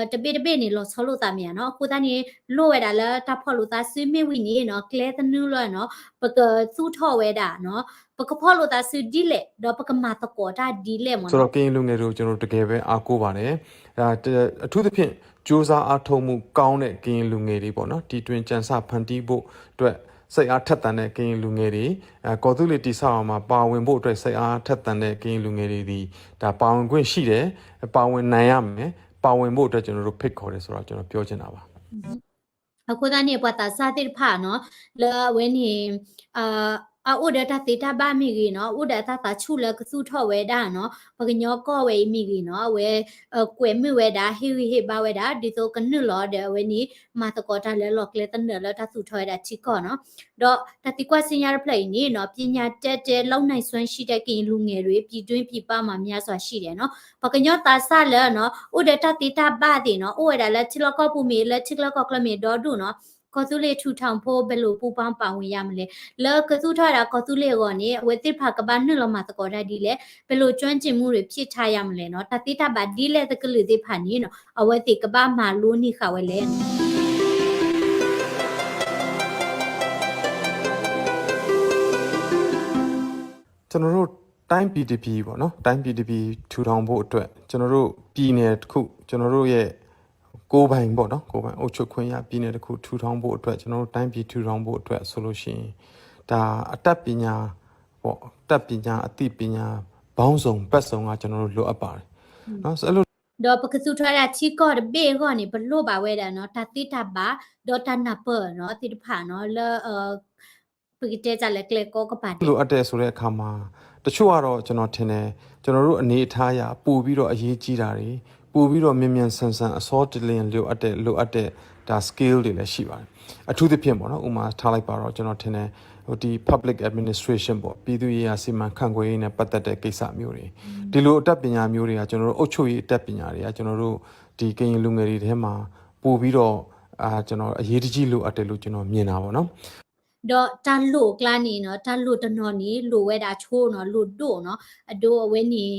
တဘ့ၣ်တဘ့ၣ်န့ၣ် လီၤဆီလိာ်သးမ့ၢ်ဧါနီၤ. အဃိသတးန့ၣ် လိၣ်ဝဲဒၣ်လၢတၢ်ဖီၣ်လိာ်သးစုမ့ၢ်ဝံၤန့ၣ်နီၤ, ကျဲသနူလၢနီၤ, ပကသူၣ်ထီၣ်ဝဲဒၣ်နီၤ, ပကဖီၣ်လိာ်သးစုဒ်လဲၣ်, ဒီးပကမၤသကိးတၢ်ဒ်လဲၣ်မ့ၢ်နီၤ. ဆိုတော့ ကရင်လူငယ်တွေကိုကျွန်တော်တကယ်ပဲအားကိုးပါတယ်. ဒါ- အထူးသဖြင့် ကြိုးစားအားထုတ်မှု ကောင်းတဲ့ ကရင်လူငယ်တွေပေါ့နော်, တီထွင်ကြံဆ ဖန်တီးဖို့အတွက် စိတ်အားထက်သန်တဲ့ ကရင်လူငယ်တွေ, အဲ- ကော်သူးလေတည်ဆောက်ရာမှာ ပါဝင်ဖို့အတွက် စိတ်အားထက်သန်တဲ့ ကရင်လူငယ်တွေသည် ဒါပါဝင်ခွင့်ရှိတယ်, ပါဝင်နိုင်ရမယ်, ပါဝင်ဖို့အတွက် ကျွန်တော်တို့ဖိတ်ခေါ်တယ်ဆိုတာ ကျွန်တော်ပြောချင်တာပါ. အဃိသတးန့ၣ် ပှၤသးစၢ်သ့ၣ်တဖၣ်နီၤ, လၢအဝဲန့ၣ် အအိၣ်ဒီးတၢ်သ့တၢ်ဘၣ်မ့ၢ်ဂ့ၤနီၤ, အိၣ်ဒီးတၢ်သးဆူၣ်လၢကသူၣ်ထီၣ်ဝဲဒၣ်နီၤ, ပှၤကညီကီၢ်ဝဲအံၤမ့ၢ်ဂ့ၤနီၤ, အဝဲကွဲးမုာ်ဝဲဒၣ်, ဟ့ၣ်ဂံၢ်ဟ့ၣ်ဘါဝဲဒၣ်, ဒ်သိးကနုာ်လီၤဒီးအဝဲန့ၣ် မၤသကိးတၢ်လၢလီၢ်ကျဲသနၢၣ်လၢတၢ်သူၣ်ထီၣ်ဝဲဒၣ်ထံကီၢ်နီၤ. ဒီးတၢ်သံကွၢ်ဆူညါတဖျၢၣ်အံၤန့ၣ်နီၤ, ပညာတတ်တဲ့ လုပ်နိုင်စွမ်းရှိတဲ့ ကရင်လူငယ်တွေ ပြည်တွင်းပြည်ပမှာ များစွာရှိတယ်နီၤ. ပှၤကညီသးစၢ်လၢနီၤ, အိၣ်ဒီးတၢ်သ့တၢ်ဘၣ်သ့ၣ်နီၤ, အိၣ်ဝဲဒၣ်လၢထံလီၢ်ကီၢ်ပူၤမ့ၢ် လၢထံချၢကီၢ်ချၢမ့ၢ်ဒီဒူၣ်နီၤ, ကီၢ်သူးလ့ၤထူထောင်ဖိ ဘယ်လိုပူးပေါင်းပါဝင်ရမလဲ, လၢကသူၣ်ထီၣ်ဝဲဒၣ်ကီၢ်သူးလ့ၤအဂီၢ်န့ၣ် အဝဲသ့ၣ်တဖၣ်ကဘၣ်နုာ်လီၤမၤသကိးတၢ်ဒ်လဲၣ်, ဘယ်လိုကျွမ်းကျင်မှုတွေဖြည့်ထားရမလဲနီၤ, တၢ်သ့တၢ်ဘၣ်ဒ်လဲၣ်တကလုာ်သ့ၣ်တဖၣ်န့ၣ်နီၤ, အဝဲသ့ၣ်ကဘၣ်မၤလိန့ၢ်ဃာ်ဝဲလဲၣ်နီၤ. ကျွန်တော်တို့တိုင်းပြည်တစ်ပြည်ပေါ့နော်, တိုင်းပြည်တစ်ပြည်ထူထောင်ဖို့အတွက် ကျွန်တော်တို့ပြည်နယ်တစ်ခု, ကျွန်တော်တို့ရဲ့ကိုယ်ပိုင်ပေါ့နော်, ကိုယ်ပိုင်အုပ်ချုပ်ခွင့်ရပြည်နယ်တစ်ခုထူထောင်ဖို့အတွက်, ကျွန်တော်တို့တိုင်းပြည်ထူထောင်ဖို့အတွက်ဆိုလို့ရှိရင် ဒါအတတ်ပညာပေါ့, အတတ်ပညာ, အသိပညာပေါင်းစုံဘက်စုံကကျွန်တော်တို့လိုအပ်ပါတယ်နော်. အဲ့လို ဒီးပကသူၣ်ထီၣ်ဝဲဒၣ်ထံကီၢ်တဘ့ၣ်အဂီၢ်န့ၣ် ပလိၣ်ဘၣ်ဝဲဒၣ်နီၤ, တၢ်သ့တၢ်ဘၣ်, ဒီးတၢ်နၢ်ပၢၢ်နီၤ, သ့ၣ်တဖၣ်နီၤ, လၢ ပကတဲတၢ်လၢကျဲကိးကပၤဒဲး လိုအပ်တယ်ဆိုတဲ့အခါမှာ တချို့ကတော့ ကျွန်တော်ထင်တယ်, ကျွန်တော်တို့အနေအထားအရ ပိုပြီးတော့အရေးကြီးတာတွေ ပိုပြီးတော့ မြန်မြန်ဆန်ဆန် အဆောတလျင် လိုအပ်တဲ့ လိုအပ်တဲ့ ဒါ skill တွေလည်းရှိပါတယ်။ အထူးသဖြင့်ပေါ့နော် ဥပမာထားလိုက်ပါတော့ ကျွန်တော်ထင်တယ် ဟိုဒီ public administration ပေါ့ ပြည်သူ့ရေးရာစီမံခန့်ခွဲရေးနဲ့ပတ်သက်တဲ့ကိစ္စမျိုးတွေ ဒီလိုအတတ်ပညာမျိုးတွေက ကျွန်တော်တို့အုပ်ချုပ်ရေးအတတ်ပညာတွေက ကျွန်တော်တို့ဒီကရင်လူငယ်တွေထဲမှာပိုပြီးတော့အာကျွန်တော်အရေးတကြီးလိုအပ်တယ်လို့ကျွန်တော်မြင်တာပေါ့နော်။ ဒီးတၢ်လိၣ်အကျါန့ၣ်နီၤ တၢ်လိၣ်တနီၤန့ၣ် လိၣ်ဝဲဒၣ်ဆိနီၤ လိၣ်ဒိၣ်နီၤ အဒိအဝဲန့ၣ်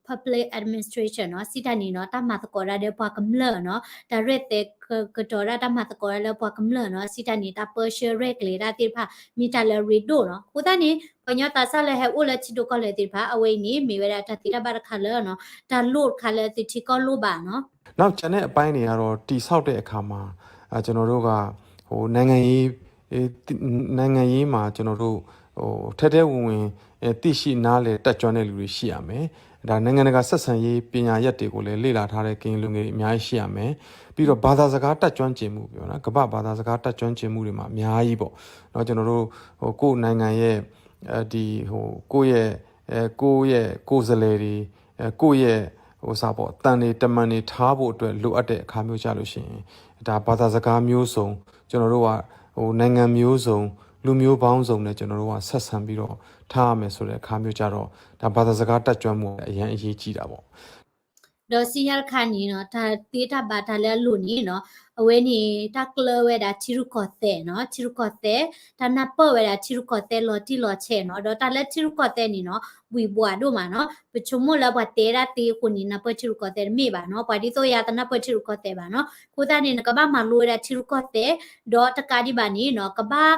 public administration နီၤ စံးတၢ်န့ၣ်နီၤ တၢ်မၤသကိးတၢ်ဒီးပှၤကမျၢၢ်နီၤ တၢ်ရဲၣ်သဲကတီၤတၢ် တၢ်မၤသကိးတၢ်လၢပှၤကမျၢၢ်နီၤ စံးတၢ်န့ၣ် တၢ်ပၢဆှၢရဲၣ်ကျဲၤတၢ်သ့ၣ်တဖၣ် မ့ၢ်တၢ်လၢအရ့ဒိၣ်နီၤ အဃိသတးန့ၣ် ပှၤကညီသးစၢ်လၢဟဲအိၣ်လၢထံဒိၣ်ကီၢ်လဲၢ်သ့ၣ်တဖၣ် အဝဲအံၤန့ၣ် မ့ၢ်ဝဲဒၣ်တၢ်သ့တၢ်ဘၣ်တခါလၢနီၤ တၢ်လိၣ်တခါလၢသုထံကီၢ်လိၣ်ဘၣ်နီၤ နောက်ကျန်တဲ့အပိုင်းတွေကတော့ တည်ဆောက်တဲ့အခါမှာ အာကျွန်တော်တို့က ဟိုနိုင်ငံရေး နိုင်ငံရေးမှာကျွန်တော်တို့ဟိုထဲထဲဝင်ဝင် သိရှိနားလည်တတ်ကျွမ်းတဲ့လူတွေရှိရမယ်။ ဒါနိုင်ငံတကာဆက်ဆံရေးပညာရပ်တွေကိုလည်းလေ့လာထားတဲ့ကရင်လူငယ်တွေအများကြီးရှိရမယ်။ ပြီးတော့ဘာသာစကားတတ်ကျွမ်းကျင်မှုပြောနော် ကမ္ဘာ့ဘာသာစကားတတ်ကျွမ်းကျင်မှုတွေမှာအများကြီးပေါ့နော် ကျွန်တော်တို့ဟိုကိုယ့်နိုင်ငံရဲ့ဒီဟိုကိုယ့်ရဲ့အဲကိုယ့်ရဲ့ကိုယ်စားလှယ်တွေအဲကိုယ့်ရဲ့ဟိုစားပေါ့တန်တွေတမန်တွေထားဖို့အတွက်လိုအပ်တဲ့အခါမျိုးကြလို့ရှိရင်ဒါဘာသာစကားမျိုးစုံကျွန်တော်တို့ကဟိုနိုင်ငံမျိုးစုံလူမျိုးပေါင်းစုံနဲ့ကျွန်တော်တို့ကဆက်ဆံပြီးတော့ထားရမယ်ဆိုတဲ့အခါမျိုးကြတော့ဒါဘာသာစကားတတ်ကျွမ်းမှုအရမ်းအရေးကြီးတာပေါ့ ဒီးစံးယါတခါန့ၣ်နီၤ တၢ်သ့တၢ်ဘၣ်တၢ်လၢအလိၣ်န့ၣ်နီၤ အဝဲန့ၣ် တၢ်ကျၢဝဲဒၣ်ထံရူၢ်ကီၢ်သဲးနီၤ ထံရူၢ်ကီၢ်သဲး တၢ်နၢ်ပၢၢ်ဝဲဒၣ်ထံရူၢ်ကီၢ်သဲးလီၤတံၢ်လီၤဆဲးနီၤ ဒီးတၢ်လၢထံရူၢ်ကီၢ်သဲးန့ၣ်နီၤ ဘှံးဘှးဒိၣ်မးနီၤ ပဆိကမိၣ်လၢပှၤတဲဒၣ်သ့အဃိန့ၣ် နၢ်ပၢၢ်ထံရူၢ်ကီၢ်သဲးတမ့ၢ်ဘၣ်နီၤ ပှၤဒ်သိးယၤတနၢ်ပၢၢ်ထံရူၢ်ကီၢ်သဲးဘၣ်နီၤ အဃိသတးန့ၣ် နကဘၣ်မၤလိဝဲဒၣ်ထံရူၢ်ကီၢ်သဲး ဒီးတကးဒံးဘၣ်န့ၣ်နီၤ ကဘၣ်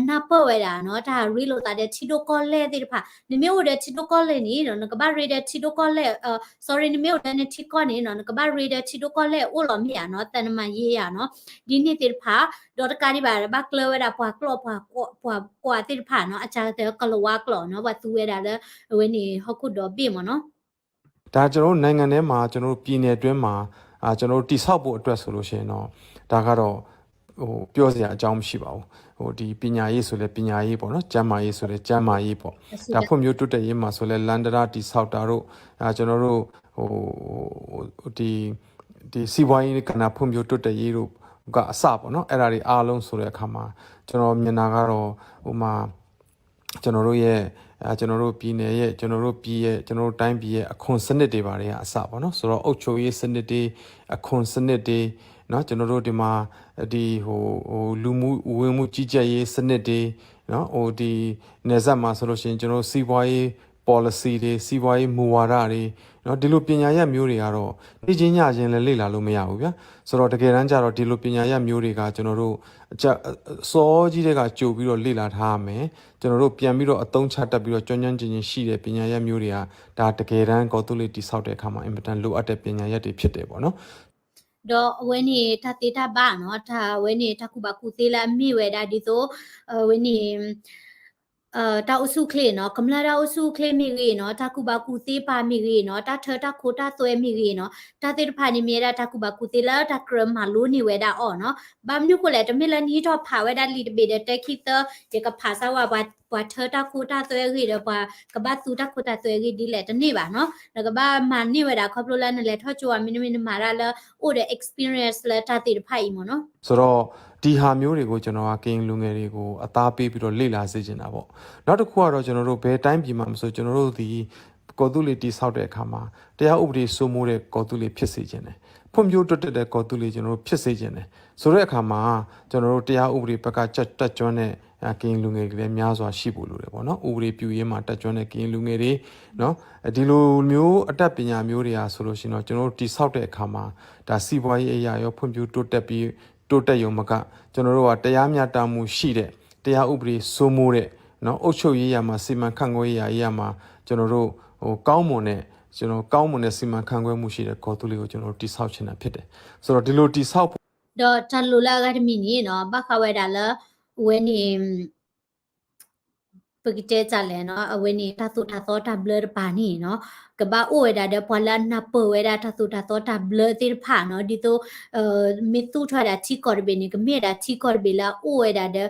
နၢ်ပၢၢ်ဝဲဒၣ်နီၤ တၢ်ရ့လိာ်သးဒီးထံဒိၣ်ကီၢ်လဲၢ်သ့ၣ်တဖၣ် နမ့ၢ်အိၣ်ဒီးထံဒိၣ်ကီၢ်လဲၢ်န့ၣ်နီၤ နကဘၣ်ရ့ဒီးထံဒိၣ်ကီၢ်လဲၢ် sorry နမ့ၢ်အိၣ်ဒီးနထံကီၢ်န့ၣ်နီၤ နကဘၣ်ရ့ဒီးထံဒိၣ်ကီၢ်လဲၢ်အိၣ်လီၤမ့ၢ်ဧါနီၤ သံတမန်ရေးရာနီၤ ဒ်န့ၣ်သ့ၣ်တဖၣ် ဒီးတကးဒံးဘၣ် ဘၣ်ကျၢဝဲဒၣ်ပှၤကျိာ်ပှၤကွာ်သ့ၣ်တဖၣ်နီၤ အကတၢၢ်ကလၤဝါကျိာ်နီၤ ပှၤသူဝဲဒၣ်လၢ အဝဲန့ၣ် ဟီၣ်ခိၣ်ဒီဘ့ၣ်မ့ၢ်နီၤ ဒါကျွန်တော်တို့နိုင်ငံထဲမှာကျွန်တော်တို့ပြည်နယ်အတွင်းမှာအာကျွန်တော်တို့တည်ဆောက်ဖို့အတွက်ဆိုလို့ရှိရင်တော့ဒါကတော့ဟိုပြောစရာအကြောင်းမရှိပါဘူးဟိုဒီပညာရေးဆိုလဲပညာရေးပေါ့နော်ကျန်းမာရေးဆိုလဲကျန်းမာရေးပေါ့ဒါဖွံ့ဖြိုးတိုးတက်ရေးမှာဆိုလဲလမ်းတရားတည်ဆောက်တာတို့အာကျွန်တော်တို့ဟိုဒီဒီစီးပွားရေးကဏ္ဍဖွံ့ဖြိုးတိုးတက်ရေးတို့ကအစပေါ့နော်အဲ့ဒါတွေအားလုံးဆိုတဲ့အခါမှာကျွန်တော်မြင်တာကတော့ဟိုမှာကျွန်တော်တို့ရဲ့အဲကျွန်တော်တို့ပြည်နယ်ရဲ့ကျွန်တော်တို့ပြည်ရဲ့ကျွန်တော်တို့တိုင်းပြည်ရဲ့အခွန်စနစ်တွေဘာတွေကအစပေါ့နော်ဆိုတော့အုပ်ချုပ်ရေးစနစ်တွေအခွန်စနစ်တွေနော်ကျွန်တော်တို့ဒီမှာဒီဟိုဟိုလူမှုဝင်မှုကြီးကြပ်ရေးစနစ်တွေနော်ဟိုဒီနယ်စပ်မှာဆိုလို့ရှိရင်ကျွန်တော်တို့စီးပွားရေး policy တွေစီးပွားရေးမူဝါဒတွေနော်ဒီလိုပညာရပ်မျိုးတွေကတော့နေ့ချင်းညချင်းလည်းလေ့လာလို့မရဘူးဗျာဆိုတော့တကယ်တမ်းကျတော့ဒီလိုပညာရပ်မျိုးတွေကကျွန်တော်တို့အချက်အစောကြီးတွေကကြိုပြီးတော့လေ့လာထားရမယ်ကျွန်တော်တို့ပြန်ပြီးတော့အသုံးချတတ်ပြီးတော့ကျွမ်းကျွမ်းကျင်ကျင်ရှိတဲ့ပညာရပ်မျိုးတွေကဒါတကယ်တမ်းကော်သူလီၤတည်ဆောက်တဲ့အခါမှာအင်မတန်လိုအပ်တဲ့ပညာရပ်တွေဖြစ်တယ်ပေါ့နော်ဒီးအဝဲန့ၣ်တၢ်သ့တၢ်ဘၣ်နီၤ တၢ်အဝဲန့ၣ်တၢ်ကူၣ်ဘၣ်ကူၣ်သ့လၢအမ့ၢ်ဝဲဒၣ်ဒ်သိး အဝဲန့ၣ် တၢ်အိၣ်ဆူၣ်အိၣ်ချ့နီၤ ကမျၢၢ်တၢ်အိၣ်ဆူၣ်အိၣ်ချ့မ့ၢ်ဂ့ၤနီၤ တၢ်ကူၣ်ဘၣ်ကူၣ်သ့ပာ်မ့ၢ်ဂ့ၤနီၤ တၢ်ထၢတၢ်ခိတၢ်သွဲမ့ၢ်ဂ့ၤနီၤ တၢ်သ့ၣ်တဖၣ်န့ၣ်မ့ၢ်ဝဲဒၣ်တၢ်ကူၣ်ဘၣ်ကူၣ်သ့လၢတၢ်ကြၢးမၤလိန့ၢ်ဝဲဒၣ်အီၤနီၤ ဘၣ်မနုၤဃိလဲၣ် တမ့ၢ်လၢနဟံးထီၣ်ဖးဝဲဒၣ်လံာ်တဘ့ၣ်ဒီးတၢ်ခံသၢ ယကဖးစၢ်ဝဲပှၤထၢတၢ်ခိတၢ်သွဲအဂ့ၢ်ဒီးပှၤကဘၣ်သူတၢ်ခိတၢ်သွဲအဂ့ၢ်ဒ်လဲၣ်တန့ၢ်ဘၣ်နီၤ နကဘၣ်မၤန့ၢ်ဝဲဒၣ်ခီဖျိလၢနလဲၤထီၣ်ကၠိဝဲမ့တမ့ၢ်နမၤတၢ်လၢ အိၣ်ဒီး experience လၢတၢ်သ့ၣ်တဖၣ်အံၤမ့ၢ်နီၤ ဆိုတော့ဒီဟာမျိုးတွေကိုကျွန်တော်ကကရင်လူငယ်တွေကိုအသားပေးပြီးတော့လေ့လာစေချင်တာပေါ့နောက်တစ်ခုကတော့ကျွန်တော်တို့ဘယ်တိုင်းပြည်မှာမဆိုကျွန်တော်တို့ဒီကော်သူလီၤတည်ဆောက်တဲ့အခါမှာတရားဥပဒေစိုးမိုးတဲ့ကော်သူလီၤဖြစ်စေချင်တယ်ဖွံ့ဖြိုးတိုးတက်တဲ့ကော်သူလီၤကျွန်တော်တို့ဖြစ်စေချင်တယ်ဆိုတဲ့အခါမှာကျွန်တော်တို့တရားဥပဒေဘက်ကတတ်ကျွမ်းတဲ့ကရင်လူငယ်တွေလည်းများစွာရှိဖို့လိုတယ်ပေါ့နော်ဥပဒေပြုရေးမှာတတ်ကျွမ်းတဲ့ကရင်လူငယ်တွေနော်ဒီလိုမျိုးအတတ်ပညာမျိုးတွေဟာဆိုလို့ရှိရင်တော့ကျွန်တော်တို့တည်ဆောက်တဲ့အခါမှာဒါစီးပွားရေးအရာရောဖွံ့ဖြိုးတိုးတက်ပြီးတိုးတက်ရုံမကကျွန်တော်တို့ကတရားမျှတမှုရှိတဲ့တရားဥပဒေစိုးမိုးတဲ့နော်အုပ်ချုပ်ရေးရာမှာစီမံခန့်ခွဲရေးရာရေးရာမှာကျွန်တော်တို့ဟိုကောင်းမွန်တဲ့ကျွန်တော်ကောင်းမွန်တဲ့စီမံခန့်ခွဲမှုရှိတဲ့ကော်သူလီၤကိုကျွန်တော်တို့တည်ဆောက်ချင်တာဖြစ်တယ်ဆိုတော့ဒီလိုတည်ဆောက်ဖို့ဒီးတၢ်လိၣ်လၢအဂၤတမံၤန့ၣ်နီၤ ဘၣ်ဃးဝဲဒၣ်လၢ အဝဲန့ၣ် ပကတဲတၢ်လဲၣ်နီၤ အဝဲန့ၣ် တၢ်သိၣ်တၢ်သီတၢ်ဘျၢတပၤန့ၣ်နီၤ ကဘၣ်အိၣ်ဝဲဒၣ်ဒီးပှၤလၢအနၢ်ပၢၢ်ဝဲဒၣ် တၢ်သိၣ်တၢ်သီတၢ်ဘျၢသ့ၣ်တဖၣ်နီၤ ဒ်သိး မ့ၢ်သူၣ်ထီၣ်ဝဲဒၣ်ထံကီၢ်တဘ့ၣ်န့ၣ် ကမ့ၢ်ဝဲဒၣ်ထံကီၢ်တဘ့ၣ်လၢအအိၣ်ဝဲဒၣ်ဒီး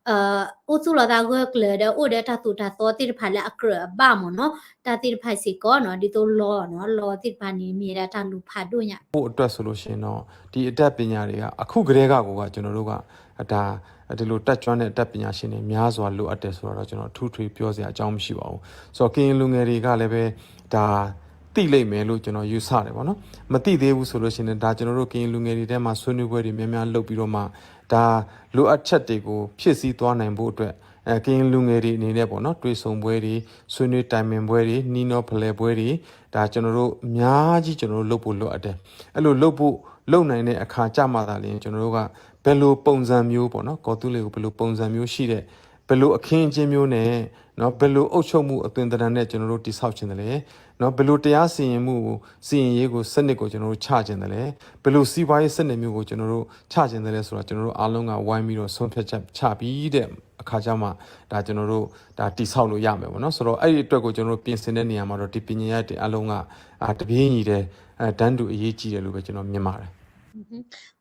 အိၣ်သူၣ်လီၤသးဂၢၢ်ကျၢၤဒီး အိၣ်ဒီးတၢ်သိၣ်တၢ်သီသ့ၣ်တဖၣ်လၢအကြၢးအဘၣ်မ့ၢ်နီၤ, တၢ်သ့ၣ်တဖၣ်စ့ၢ်ကီးနီၤ, ဒ်သိးလီၤနီၤ, လီၤသ့ၣ်တဖၣ်န့ၣ် မ့ၢ်ဝဲဒၣ်တၢ်လူၤဖးဒိၣ်ညါ ဖို့အတွက်ဆိုလို့ရှိရင်တော့ ဒီအတတ်ပညာတွေက အခုကတည်းကကိုက ကျွန်တော်တို့က အတၢ် ဒီလိုတတ်ကျွမ်းတဲ့အတတ်ပညာရှင်တွေများစွာလိုအပ်တယ်ဆိုတာတော့ ကျွန်တော်အထူးထွေပြောစရာအကြောင်းမရှိပါဘူး။ ဆိုတော့ ကရင်လူငယ်တွေကလည်းပဲ ဒါသိလိမ့်မယ်လို့ကျွန်တော်ယူဆတယ်ပေါ့နော်။ မသိသေးဘူးဆိုလို့ရှိရင် ဒါကျွန်တော်တို့ကရင်လူငယ်တွေထဲမှာဆွေးနွေးပွဲတွေများများလုပ်ပြီးတော့မှ ဒါလိုအပ်ချက်တွေကိုဖြည့်ဆည်းသွားနိုင်ဖို့အတွက် အဲ ကရင်လူငယ်တွေအနေနဲ့ပေါ့နော် တွေ့ဆုံပွဲတွေ ဆွေးနွေးတိုင်ပင်ပွဲတွေ နှီးနှီးဖလှယ်ပွဲတွေ ဒါကျွန်တော်တို့အများကြီးကျွန်တော်တို့လုပ်ဖို့လိုအပ်တယ်။ အဲ့လိုလုပ်ဖို့လုပ်နိုင်တဲ့အခါကျမှသာလျှင် ကျွန်တော်တို့ကဘယ်လိုပုံစံမျိုးပေါ့နော် ကီၢ်သူလ့ၤကိုဘယ်လိုပုံစံမျိုးရှိတဲ့ ဘယ်လိုအခင်းအကျင်းမျိုးနဲ့နော် ဘယ်လိုအုပ်ချုပ်မှုအသွင်သဏ္ဍာန်နဲ့ကျွန်တော်တို့တည်ဆောက်ချင်တယ်လဲနော် ဘယ်လိုတရားစီရင်မှုကို စီရင်ရေးကိုစနစ်ကိုကျွန်တော်တို့ချချင်တယ်လဲ ဘယ်လိုစီးပွားရေးစနစ်မျိုးကိုကျွန်တော်တို့ချချင်တယ်လဲဆိုတာ ကျွန်တော်တို့အားလုံးကဝိုင်းပြီးတော့ဆုံးဖြတ်ချက်ချပြီးတဲ့အခါကျမှ ဒါကျွန်တော်တို့ဒါတည်ဆောက်လို့ရမယ်ပေါ့နော်။ ဆိုတော့အဲ့ဒီအတွက်ကိုကျွန်တော်တို့ပြင်ဆင်တဲ့နေရာမှာတော့ဒီပညာရပ်တွေအားလုံးကအာတပြေးညီတယ်အဲတန်းတူအရေးကြီးတယ်လို့ပဲကျွန်တော်မြင်ပါတယ်။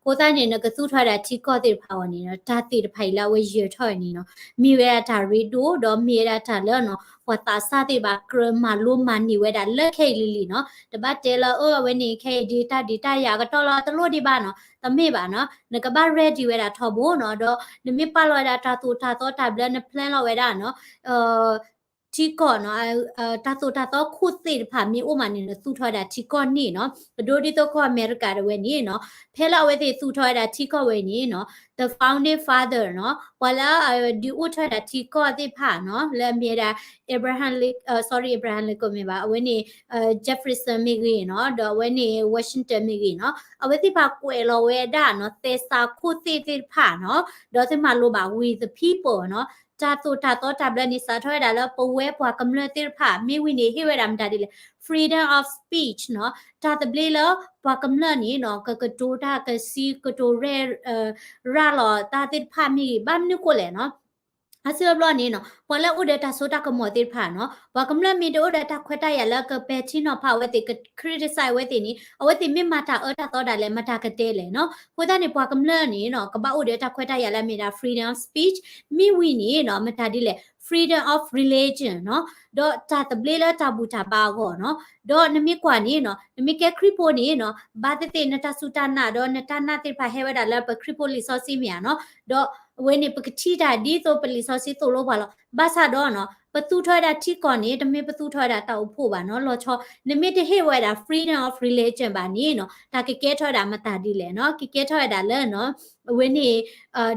အဃိသတးန့ၣ် နကသူၣ်ထီၣ်ဝဲဒၣ်ထံကီၢ်သ့ၣ်တဖၣ်အဂီၢ်န့ၣ်နီၤ တၢ်သ့ၣ်တဖၣ်အံၤလၢအဝဲယၢၤထီၣ်ဝဲန့ၣ်နီၤ မ့ၢ်ဝဲဒၣ်တၢ်ရ့ဒိၣ် ဒီးမ့ၢ်ဝဲဒၣ်တၢ်လၢနီၤ ပှၤသးစၢ်သ့ၣ်တဖၣ် ကြၢးမၤလိမၤန့ၢ်ဝဲဒၣ်လၢခဲအံၤလံၤလံၤနီၤ တဘၣ်တဲလၢ အၢ အဝဲန့ၣ်ခဲအံၤဒ်တၢ်ဒ်တၢ်ယၤကတီၢ်လီၤတလိၣ်ဒံးဘၣ်နီၤ တမ့ၢ်ဘၣ်နီၤ နကဘၣ် ready ဝဲဒၣ်ထီဘိနီၤ ဒီးနမ့ၢ်ပာ်လီၤဝဲဒၣ်တၢ်သိၣ်တၢ်သီတၢ်ဘျၢ န plan လီၤဝဲဒၣ်နီၤ ထံကီၢ်နီၤ တၢ်သိၣ်တၢ်သီခိၣ်သ့ၣ်တဖၣ်မ့ၢ်အိၣ်မးန့ၣ် နသူၣ်ထီၣ်ဝဲဒၣ်ထံကီၢ်န့ၣ်နီၤ ပဒိၣ်ဒ်သိးကီၢ်အမဲရကၤဒၣ်ဝဲန့ၣ်နီၤ ဖဲလၢအဝဲသ့ၣ်သူၣ်ထီၣ်ဝဲဒၣ်ထံကီၢ်ဝဲန့ၣ်နီၤ the founding father နီၤ ပှၤလၢဒုးအိၣ်ထီၣ်ဝဲဒၣ်ထံကီၢ်သ့ၣ်တဖၣ်နီၤ လၢအမ့ၢ်ဝဲဒၣ် Abraham Lin- အ sorry Abraham Lincoln မ့ၢ်ဘၣ် အဝဲန့ၣ် Jefferson မ့ၢ်ဂ့ၤနီၤ ဒီးအဝဲန့ၣ် Washington မ့ၢ်ဂ့ၤနီၤ အဝဲသ့ၣ်တဖၣ်ကွဲးလီၤဝဲဒၣ်နီၤ သဲစးခိၣ်သ့ၣ်သ့ၣ်တဖၣ်နီၤ ဒီးသ့ၣ်မၤလိဘၣ် with the people နီၤ တၢ်သိၣ်တၢ်သီတၢ်ဘျၢန့ၣ် စးထီၣ်ဝဲဒၣ်လၢပဝဲပှၤကမျၢၢ်သ့ၣ်တဖၣ် မ့ၢ်ဝံၤန့ၣ် ဟ့ၣ်ဝဲဒၣ်မတၤဒ်လဲၣ် freedom of speech နီၤ တၢ်သဘျ့လၢပှၤကမျၢၢ်န့ၣ်နီၤ ကကတိၤတၢ်ကစံးကတိၤရဲၣ် ရၤလီၤတၢ်သ့ၣ်တဖၣ်မ့ၢ်ဂ့ၤ ဘၣ်မနုၤဃိလဲၣ်နီၤ အါစုအါဘျီန့ၣ်နီၤ ပှၤလၢအိၣ်ဒီးတၢ်စိတၢ်ကမီၤသ့ၣ်တဖၣ်နီၤ ပှၤကမျၢၢ်မ့ၢ်တအိၣ်ဒီးတၢ်ခွဲးတၢ်ယာ်လၢကပဲာ်ထံနီၤဖးအဝဲသ့ၣ် က criticize အဝဲသ့ၣ်န့ၣ် အဝဲသ့ၣ်မ့ၢ်မၤတၢ်အၢတၢ်သီဒၣ်လဲာ် မတၤကတဲလဲၣ်နီၤ အဃိသတးန့ၣ် ပှၤကမျၢၢ်န့ၣ်နီၤ ကဘၣ်အိၣ်ဒီးတၢ်ခွဲးတၢ်ယာ်လၢအမ့ၢ်ဒၣ် freedom of speech မ့ၢ်ဝံၤန့ၣ်နီၤ မတၤဒ်လဲၣ် freedom of religion နီၤ ဒီးတၢ်သဘျ့လၢတၢ်ဘူၣ်တၢ်ဘါအဂီၢ်နီၤ ဒီးနမ့ၢ်ကွၢ်န့ၣ်နီၤ နမ့ၢ်ကဲခရံာ်ဖိန့ၣ်နီၤ ဘၣ်သ့ၣ်သ့ၣ်နတၢ်စူၢ်တၢ်နာ်ဒီးနတၢ်နာ်သ့ၣ်တဖၣ်ဟဲဝဲဒၣ်လၢပခရံာ်ဖိလံာ်စီဆှံမ့ၢ်ဧါနီၤ ဒီးအဝဲန့ၣ် ပကထံၣ်တၢ်ဒ်သိးပလံာ်စီဆှံသိၣ်လိပှၤလီၤ. ဘၣ်ဆၣ်ဒီးနီၤ ပသူၣ်ထီၣ်ဝဲဒၣ်ထံကီၢ်န့ၣ် တမ့ၢ်ပသူၣ်ထီၣ်ဝဲဒၣ်တၢ်အိၣ်ဖှိၣ်ဘၣ်နီၤ လီၤဆီ နမ့ၢ်တဟ့ၣ်ဝဲဒၣ် freedom of religion ဘၣ်န့ၣ်နီၤ တၢ်ကကဲထီၣ်ဝဲဒၣ်မတၤဒ်လဲၣ်နီၤ ကကဲထီၣ်ဝဲဒၣ်လၢနီၤ အဝဲန့ၣ်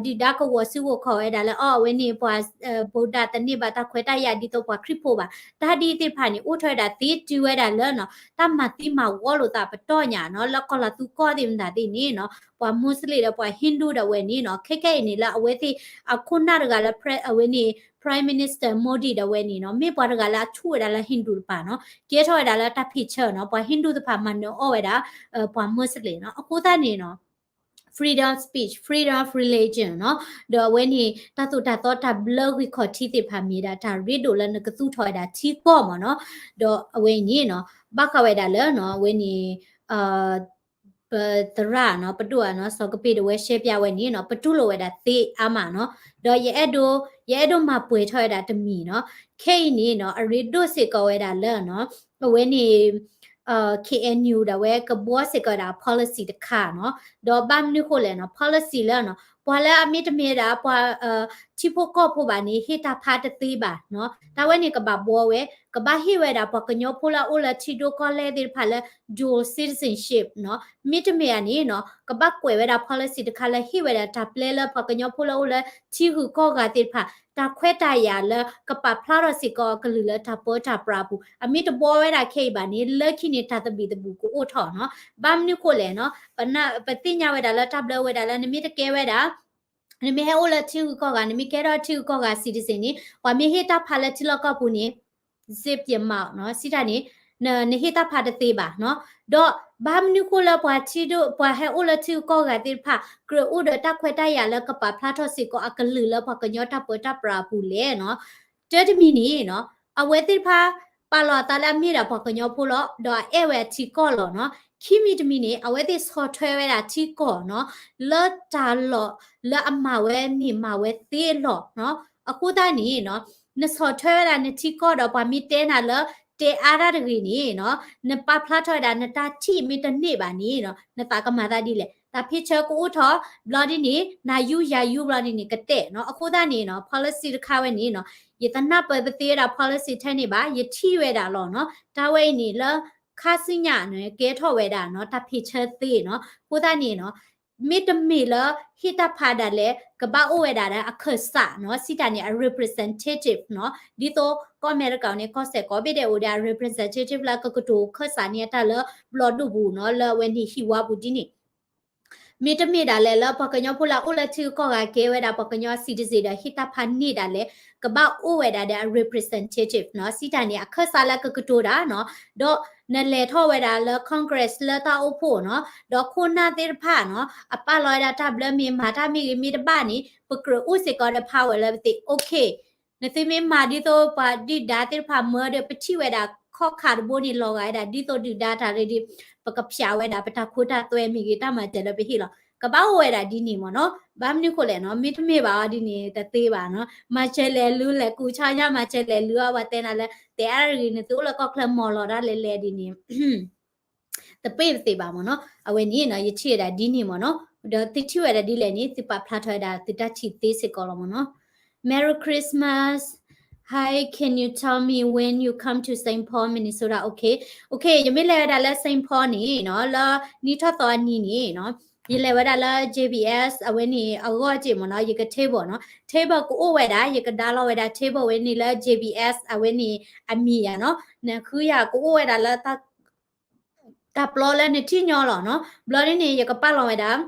ဒုၣ်ဒါကဝီၤစုကဝီၤဝဲဒၣ်လၢ အီ အဝဲန့ၣ် ပှၤ ဗုဒ္ဓ တန့ၢ်ဘၣ်တၢ်ခွဲးတၢ်ယာ်ဒ်သိးပှၤခရံာ်ဖိဘၣ်. တၢ်ဒ်သ့ၣ်တဖၣ်န့ၣ် အိၣ်ထီၣ်ဝဲဒၣ်သ့တုၤဝဲဒၣ်လၢနီၤ တၢ်မၤသံမၤဝီလိာ်သးပတီၢ်ညါနီၤ လၢကီၢ်လၤသူကီၢ်သ့ၣ်မတၤသ့ၣ်န့ၣ်နီၤ ပှၤ Muslim ဒီးပှၤ Hindu ဒၣ်ဝဲန့ၣ်နီၤ ခဲခဲအံၤန့ၣ်လၢအဝဲသ့ၣ် အခိၣ်နၢ်တဂၤလၢ အဝဲန့ၣ် Prime Minister Modi ဒၣ်ဝဲန့ၣ်နီၤ မ့ၢ်ပှၤတဂၤလၢအထူၣ်ဝဲဒၣ်လၢ Hindu တပၤနီၤ ကဲထီၣ်ဝဲဒၣ်လၢတၢ်ဖံးဆၢနီၤ ပှၤ Hindu တဖၣ်မၤနၢၤအီၣ်ဝဲဒၣ် ပှၤ Muslim နီၤ အဃိသတးန့ၣ်နီၤ freedom of speech, freedom of religion နီၤ ဒီးအဝဲန့ၣ် တၢ်သိၣ်တၢ်သီတၢ်ဘျၢဂံၢ်ခီၣ်ထံးသ့ၣ်တဖၣ်မ့ၢ်ဒၣ်တၢ်ရ့ဒိၣ်လၢနကသူၣ်ထီၣ်ဝဲဒၣ်ထံကီၢ်မ့ၢ်နီၤ ဒီးအဝဲအံၤန့ၣ်နီၤ ဘၣ်ဃးဝဲဒၣ်လၢနီၤ အဝဲန့ၣ် ပသရၣ်နီၤ ပဒိၣ်အနီၤ စီၤကပ့းတဝဲရှဲပၠးဝဲန့ၣ်နီၤ ပတူၢ်လိာ်ဝဲဒၣ်သ့အါမးနီၤ ဒီးယအဲၣ်ဒိး ယအဲၣ်ဒိးမၤပှဲၤထီၣ်ဝဲဒၣ်တမံၤနီၤ ခဲအံၤန့ၣ်နီၤ အရ့ဒိၣ်စ့ၢ်ကီးဝဲဒၣ်လၢနီၤ အဝဲန့ၣ် KNU ဒၣ်ဝဲကဘှီစ့ၢ်ကီးဝဲဒၣ် policy တခါနီၤ ဒီးဘၣ်မနုၤဃိလဲၣ်နီၤ policy လၢနီၤ ပှၤလၢအမ့တမ့ၢ်ဒၣ်ပှၤ ထံဖိကီၢ်ဖိဘၣ်န့ၣ် ဟ့ၣ်တၢ်ဖးတသ့ဘၣ်နီၤ တၢ်ဝဲန့ၣ်ကဘၣ်ဘှီဝဲ ကဘၣ်ဟ့ၣ်ဝဲဒၣ်ပှၤကညီဖိလၢအအိၣ်လၢထံဒိၣ်ကီၢ်လဲၢ်သ့ၣ်တဖၣ်လၢ dual citizenship နီၤ မ့တမ့ၢ်ဧါန့ၣ်နီၤ ကဘၣ်ကွဲးဝဲဒၣ် policy တခါလၢဟ့ၣ်ဝဲဒၣ်တၢ်ပျဲလၢပှၤကညီဖိလၢအအိၣ်လၢထံဂုၤကီၢ်ဂၤသ့ၣ်တဖၣ် တၢ်ခွဲးတၢ်ယာ်လၢကပာ်ဖျါထီၣ်စ့ၢ်ကီးအကလုၢ်လၢတၢ်ပၢတၢ်ပြးအပူၤ အမ့ၢ်တဘှီဝဲဒၣ်ခဲအံၤဘၣ်န့ၣ် လၢခံန့ၣ်တၢ်သဘံၣ်သဘုၣ်ကအိၣ်ထီၣ်နီၤ ဘၣ်မနုၤဃိလဲၣ်နီၤ ပသ့ၣ်ညါဝဲဒၣ်လၢတၢ်ဘျၢဝဲဒၣ်လၢနမ့ၢ်တကဲဝဲဒၣ် နမ့ၢ်ဟဲအိၣ်လၢထံဂုၤကီၢ်ဂၤ နမ့ၢ်ကဲထီၣ်ထံဂုၤကီၢ်ဂၤ citizen န့ၣ် ပှၤမ့ၢ်ဟ့ၣ်တၢ်ဖးလၢထံလီၢ်ကီၢ်ပူၤန့ၣ် zip your mouth နီၤ စံးတၢ်န့ၣ် နဟ့ၣ်တၢ်ဖးတသ့ဘၣ်နီၤ ဒီးဘၣ်မနုၤဃိလၢပှၤထံဒိၣ် ပှၤဟဲအိၣ်လၢထံဂုၤကီၢ်ဂၤသ့ၣ်တဖၣ် ကြၢးအိၣ်ဒီးတၢ်ခွဲးတၢ်ယာ်လၢကပာ်ဖျါထီၣ်စ့ၢ်ကီးအကလုၢ်လၢပှၤကညီတၢ်ပၢတၢ်ပြးအပူၤလဲၣ်နီၤ တၢ်တမံၤန့ၣ်နီၤ အဝဲသ့ၣ်တဖၣ် ပာ်လီၤအသးလၢအမ့ၢ်ဒၣ်ပှၤကညီဖိလီၤ, ဒီးအအဲၣ်ဝဲအထံကီၢ်လီၤနီၤ. ခံမံၤတမံၤန့ၣ် အဝဲသ့ၣ်ဆီၣ်ထွဲဝဲဒၣ်ထံကီၢ်နီၤ, လၢတၢ်လီၢ်လၢအမၤဝဲန့ၣ်မၤဝဲသ့လီၤနီၤ. အဃိသတးန့ၣ်နီၤ, နဆီၣ်ထွဲဝဲဒၣ်နထံကီၢ်ဒီးပှၤမ့ၢ်တဲနၤလၢ တဲအါတၢ်တဂ့ၤန့ၣ်နီၤ, နပာ်ဖျါထီၣ်ဝဲဒၣ်နတၢ်ထံၣ်မ့ၢ်တန့ၢ်ဘၣ်န့ၣ်နီၤ, နသးကမၤသးဒ်လဲၣ်. တၢ်ဖ့ၣ်ဆၢကအိၣ်ထီၣ်ဘျီဒ်န့ၣ် နၤယူယၤယူဘျီဒ်န့ၣ် ကတဲာ်နီၤ. အဃိသတးန့ၣ်နီၤ, policy တခါဝဲန့ၣ်နီၤ, ယတနၢ်ပၢၢ်ပသ့ဝဲဒၣ် policy ထဲန့ၣ်ဘၣ်, ယထံၣ်ဝဲဒၣ်လီၤနီၤ. တၢ်ဝဲအံၤန့ၣ်လၢ ခါဆူညါန့ၣ် ကဲထီၣ်ဝဲဒၣ်နီၤ, တၢ်ဖ့ၣ်ဆၢသ့နီၤ. အဃိသတးန့ၣ်နီၤ, မ့တမ့ၢ်လၢဟ့ၣ်တၢ်ဖးဒၣ်လဲာ် ကဘၣ်အိၣ်ဝဲဒၣ်ဒီးအခၢၣ်စးနီၤ, စံးတၢ်န့ၣ် အ representative နီၤ, ဒ်သိးကီၢ်အမဲရကၤန့ၣ် ကီၢ်စဲၣ်ကိးဘ့ၣ်ဒဲးအိၣ်ဒီးအ representative လၢကကတိၤခၢၣ်စးန့ၢ်အတၢ်လၢဘျီၣ်ဒိၣ်ပူၤနီၤ, လၢအဝဲန့ၣ်ဟံၣ်ဝါပူၤဒ်န့ၣ် မ့တမ့ၢ်ဒၣ်လဲာ်လၢပှၤကညီဖိလၢအအိၣ်လၢထံဂုၤကီၢ်ဂၤကဲဝဲဒၣ်ပှၤကညီ citizen ဒီးဟ့ၣ်တၢ်ဖးန့ၢ်ဒၣ်လဲာ် ကဘၣ်အိၣ်ဝဲဒၣ်ဒီးအ representative နီၤ, စံးတၢ်န့ၣ် အခၢၣ်စးလၢကကတိၤတၢ်နီၤ, ဒီးနလဲၤထီၣ်ဝဲဒၣ်လၢ Congress လၢတၢ်အိၣ်ဖှိၣ်နီၤ, ဒီးခိၣ်နၢ်သ့ၣ်တဖၣ်နီၤ, အပာ်လီၤဝဲဒၣ်တၢ်ဘျၢမ့ၢ်မၤတၢ်မ့ၢ်ဂ့ၤမ့ၢ်တဘၣ်န့ၣ် ပကြၢးအိၣ်စ့ၢ်ကီးဒီး power လၢပသ့ၣ် okay နသုမ့ၢ်မၤဒ်သိးပှၤဒုၣ်ဒါသ့ၣ်တဖၣ်မၢဒီး ပထံၣ်ဝဲဒၣ်ခီၣ်ခါတဘိန့ၣ် လီၤဂာ်ဝဲဒၣ် ဒ်သိးဒုၣ်ဒါတၢ်ရ့ဒီး ပကဖျးဝဲဒၣ်ပတၢ်ခိတၢ်သွဲမ့ၢ်ဂ့ၤ တၢ်မၤစၢၤလၢပဟ့ၣ်လီၤ ကဘၣ်အိၣ်ဝဲဒၣ်ဒ်န့ၣ်မ့ၢ်နီၤ. ဘၣ်မနုၤဃိလဲၣ်နီၤ, မ့တမ့ၢ်ဘၣ်အီၤဒ်န့ၣ် တသ့ဘၣ်နီၤ. မၤစၢၤလဲၤလူၤလဲၤကူၤဆါညါ မၤစၢၤလဲၤလူၤအီၤ ပှၤတဲနၤလၢ တဲအါတဂ့ၤ နသုအိၣ်လၢကီၢ်ချၢမီၢ်လီၤဒၣ်လဲာ်လဲၣ်ဒ်န့ၣ် တပ့ၢ်ပသ့ဘၣ်မ့ၢ်နီၤ. အဝဲန့ၣ်နီၤ ယထံၣ်ဝဲဒၣ်ဒ်န့ၣ်မ့ၢ်နီၤ. ဒီးသုထံၣ်ဝဲဒၣ်ဒ်လဲၣ်န့ၣ် သုပာ်ဖျါထီၣ်ဝဲဒၣ်သုတၢ်ထံၣ်သ့စ့ၢ်ကီးလီၤမ့ၢ်နီၤ. Merry Christmas. Hi, can you tell me when you come to Saint Paul, Minnesota? Okay. Okay, ယမ့ၢ်လဲၤဝဲဒၣ်လၢ Saint Paul န့ၣ်နီၤ, လၢနံၣ်ထီၣ်သီအနံၤန့ၣ်နီၤ, ယလဲၤဝဲဒၣ်လၢ J B S အဝဲန့ၣ်အဂီၢ်က့ၢ်မ့ၢ်နီၤ, ယက table နီၤ, table ကအိၣ်ဝဲဒၣ်, ယကဒါလီၤဝဲဒၣ် table ဝဲန့ၣ်လၢ J B S အဝဲန့ၣ်အမံၤယၤနီၤ, နဃုယၤကအိၣ်ဝဲဒၣ်လၢ တၢ်ပျီလၢနထံၣ်ညီလီၤနီၤ. ဘျီဒ်န့ၣ် ယကပာ်လီၤဝဲဒၣ်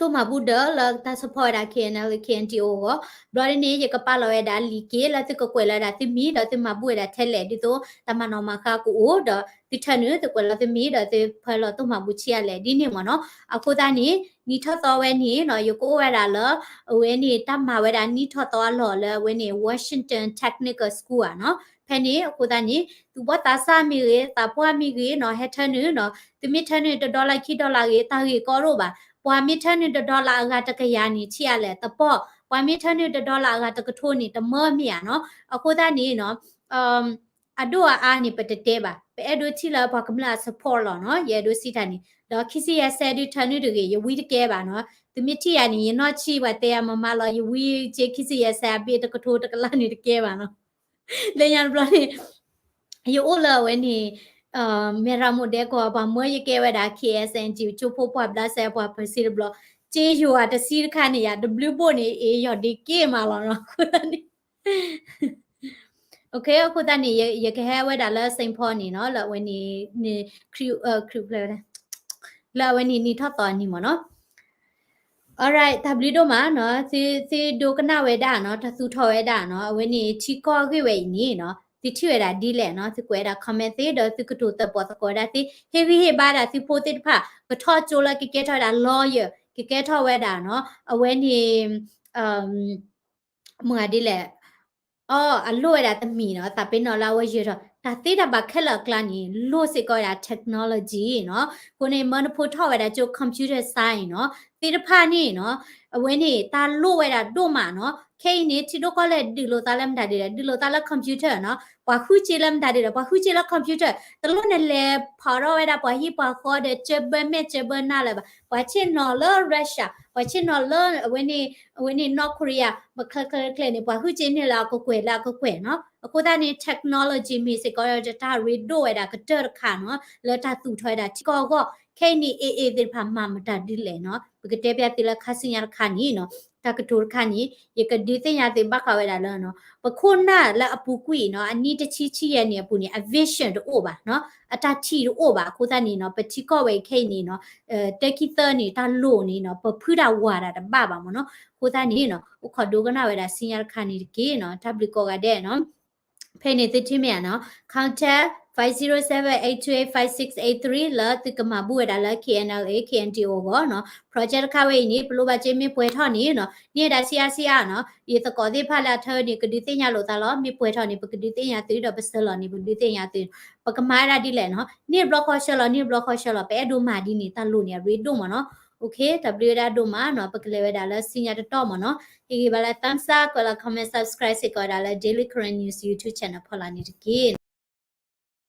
သိၣ်မၤဘူၣ်ဒၢလၢတၢ် support ဝဲဒၣ် K N L K N T O အဂီၢ်, ဘျီဒ်န့ၣ် ယကပာ်လီၤဝဲဒၣ်လံာ်က့လၢသုကကွဲးလီၤဝဲဒၣ်သုမံၤ ဒီးသုမၤဘူၣ်ဝဲဒၣ်ထဲလဲၣ် ဒ်သိးတၢ်မၤနီၣ်မၤဃါကအိၣ် ဒီးသုထၢနုာ် သုကွဲးလီၤသုမံၤ ဒီးသုဖၢလီၤသိၣ်မၤဘူၣ်ဆံးအလဲၣ် ဒ်န့ၣ်မ့ၢ်နီၤ. အဃိသတးန့ၣ် နံၣ်ထီၣ်သီဝဲန့ၣ်နီၤ ယကအိၣ်ဝဲဒၣ်လၢ အဝဲန့ၣ် တၢ်မၤဝဲဒၣ်နံၣ်ထီၣ်သီအလီၢ်လၢအဝဲန့ၣ် Washington Technical School ဧါနီၤ. ဖဲန့ၣ်အဃိသတးန့ၣ် သူၣ်ဘီၣ်သးစၢ်မ့ၢ်ဂ့ၤ သးပှၢ်မ့ၢ်ဂ့ၤနီၤ ဟဲထၢနုာ်နီၤ, သုမ့ၢ်ထၢနုာ်တဒီလၢခံဒီလၢဂ့ၤ တၢ်ဂ့ၢ်ကီဒိၣ်ဘၣ်. ပှၤမ့ၢ်ထၢနုာ်တဒီလၢအဂၤတကယၤန့ၣ် ဆံးအါလဲၣ် သပှၢ်, ပှၤမ့ၢ်ထၢနုာ်တဒီလၢအဂၤတကထိန့ၣ် တမၢမ့ၢ်ဧါနီၤ. အဃိသတးန့ၣ်နီၤ အဒိၣ်အအါန့ၣ် ပတတဲဘၣ်, ပအဲၣ်ဒိးထံၣ်လၢပှၤကမျၢၢ်အ support လီၤနီၤ, ယအဲၣ်ဒိးစံးတၢ်န့ၣ်, ဒီးခံဆံယဲၢ်ဆဲဒုးထၢနုာ်တဂ့ၤ, ယဝံတကဲဘၣ်နီၤ. သုမ့ၢ်ထံၣ်ယၤန့ၣ် ယနီၢ်ဆံးပှၤတဲယၤမမါလီၤ, ယဝံက့ခံဆံယဲၢ်ဆဲအဘ့ၣ်တကထိတကလးန့ၣ်တကဲဘၣ်နီၤ. လၢညါတဘျီန့ၣ် ယအိၣ်လၢအဝဲန့ၣ် မဲရမိၢ်ဒဲကဝီၤ ပှၤမၢယကဲဝဲဒၣ် K S N G ကၠိဖိပှၢ်ဘျးစဲပှၤပၢၤစ့တဘျီ, က့ယိၤအတဆံတခါန့ၣ်ယၤ တဘျုးဘိၣ်န့ၣ် အ့ၣ်ယီၤဒ့က့မးလီၤနီၤ. အဃိသတးန့ၣ် အဃိသတးန့ၣ် ယကဟဲဝဲဒၣ်လၢ Saint Paul န့ၣ်နီၤ, လၢအဝဲန့ၣ် ခရံာ် ခရံာ်ဖျဲဝဲဒၣ် လၢအဝဲန့ၣ်နံၣ်ထီၣ်သီအနံၤမ့ၢ်နီၤ. Alright, တၢ်ဘျုးဒိၣ်မးနီၤ, သုဒိကနၣ်ဝဲဒၣ်နီၤ, တၢ်သူၣ်ထီၣ်ဝဲဒၣ်နီၤ, အဝဲန့ၣ်ထံကီၢ်အဂ့ၢ်ဝဲအံၤန့ၣ်နီၤ, သုထံၣ်ဝဲဒၣ်ဒ်လဲၣ်နီၤ, သုကွဲးဒၣ် comment သ့ ဒီးသုကတိၤသၢပီၣ်သကိးဒၣ်သ့, ဟ့ၣ်ဂံၢ်ဟ့ၣ်ဘါဒၣ်သုဖိသ့ၣ်တဖၣ်, ကထီၣ်ကၠိလၢကကဲထီၣ်ဝဲဒၣ် lawyer, ကကဲထီၣ်ဝဲဒၣ်နီၤ, အဝဲန့ၣ် မ့ၢ်ဂ့ၤဒ်လဲၣ်, အီ အလိၣ်ဝဲဒၣ်တမံၤနီၤ, သးပ့ၤနီၣ်လၢအဝဲယၢၤထီၣ် တၢ်သ့တၢ်ဘၣ်ခဲလၢာ်အကျါန့ၣ် လိၣ်စ့ၢ်ကီးဝဲဒၣ် technology နီၤ. အဃိန့ၣ် မၢနဖိထီၣ်ဝဲဒၣ်ကၠိ computer science နီၤ, သ့ၣ်တဖၣ်န့ၣ်နီၤ, အဝဲန့ၣ် တၢ်လိၣ်ဝဲဒၣ်ဒိၣ်မးနီၤ. ခဲအံၤန့ၣ် ထံဒိၣ်ကီၢ်လဲၢ်ဒုးလိာ်သးလၢမတၤဒ်လဲၣ်, ဒုးလိာ်သးလၢ computer နီၤ, ပှၤဃုစ့လၢမတၤဒ်လဲၣ်, ပှၤဃုစ့လၢ computer, တလိၣ်နလဲၤဖီၣ်ထီၣ်ဝဲဒၣ်ပှၤဟံၣ်ပှၤဃီဒီး ကၢဘၢမဲာ်ကၢဘၢနါလၢၤဘၣ်, ပှၤဆ့ၣ်နီၤလၢ Russia, ပှၤဆ့ၣ်နီၤလၢ အဝဲန့ၣ် အဝဲန့ၣ် North Korea မ့ၢ်ချ့ချ့ချ့န့ၣ် ပှၤဃုစ့န့ၢ်လၢအကကွဲၢ်လၢအကကွဲၢ်နီၤ. အဃိသတးန့ၣ် technology မ့ၢ်စ့ၢ်ကီးတၢ်ရ့ဒိၣ်ဝဲဒၣ်ကတၢၢ်တခါနီၤ, လၢတၢ်သူၣ်ထီၣ်ဝဲဒၣ်ထံကီၢ်အဂီၢ်, ခဲအံၤန့ၣ် A A သ့ၣ်တဖၣ်မၤမတၤဒ်လဲၣ်နီၤ, ပကတဲပျးသုလၢခါဆူညါတခါန့ၣ်နီၤ, တၢ်ကတိၤတခါန့ၣ် ယကဒုးသ့ၣ်ညါသုဘၣ်ဃးဝဲဒၣ်လၢနီၤ, ပခိၣ်နၢ်လၢအပူၤကွံာ်နီၤ, အနံၣ်တဆံဆံယဲၢ်န့ၣ်အပူၤန့ၣ် အ vision တအိၣ်ဘၣ်နီၤ, အတၢ်ထံၣ်တအိၣ်ဘၣ်. အဃိသတးန့ၣ်နီၤ, ပထံကီၢ်ဝဲခဲအံၤန့ၣ်နီၤ, တၢ်ခံသၢန့ၣ် တၢ်လိၣ်န့ၣ်နီၤ, ပဖုတၢ်ဝၤတၢ်တဘၣ်ဘၣ်မ့ၢ်နီၤ. အဃိသတးန့ၣ်နီၤ, အိၣ်ခိးဒိကနၣ်ဝဲဒၣ်ဆူညါတခါန့ၣ်တက့ၢ်နီၤ, တၢ်ဘျုးကိးဂၤဒဲးနီၤ. ဖဲန့ၣ်သုထံၣ်မ့ၢ်ဧါနီၤ, contact five one one five zero seven eight two eight five six eight three လၢသုကမၤဘူၣ်ဝဲဒၣ်လၢ K N L A K N D O အဂီၢ်နီၤ. Project တခါဝဲအံၤန့ၣ် ပလိၣ်ဘၣ်စ့မ့ၢ်ပှဲၤထီၣ်န့ၣ်နီၤ န့ၢ်ဝဲဒၣ် C R C R နီၤ. ယသကိးသ့ၣ်တဖၣ်လၢအထၢန့ၣ် ကဒုးသ့ၣ်ညါလိာ်သးလီၤ. မ့ၢ်ပှဲၤထီၣ်န့ၣ် ပကဒုးသ့ၣ်ညါသုဒီး ပဆၢလီၤန့ၣ် ပကဒုးသ့ၣ်ညါသု. ပကမၤဝဲဒၣ်ဒ်လဲၣ်နီၤ န့ၢ်တဘျီဃီဆှၢလီၤ န့ၢ်တဘျီဃီဆှၢလီၤ ပအဲၣ်ဒိးမၤဒ်န့ၣ် တၢ်လိၣ်န့ၣ် အရ့ဒိၣ်မးနီၤ. တၢ်ဘျုးဝဲဒၣ်ဒိၣ်မးနီၤ ပကလဲၤဝဲဒၣ်လၢစံညါတတီၢ်မးနီၤ. ဟ့ၣ်ဂံၢ်ဘါလၢ thumbs up ကွဲးလီၤ comment subscribe စ့ၢ်ကီးဝဲဒၣ်လၢ Daily Karen News YouTube channel ဖီလာ်န့ၣ်တက့ၢ်.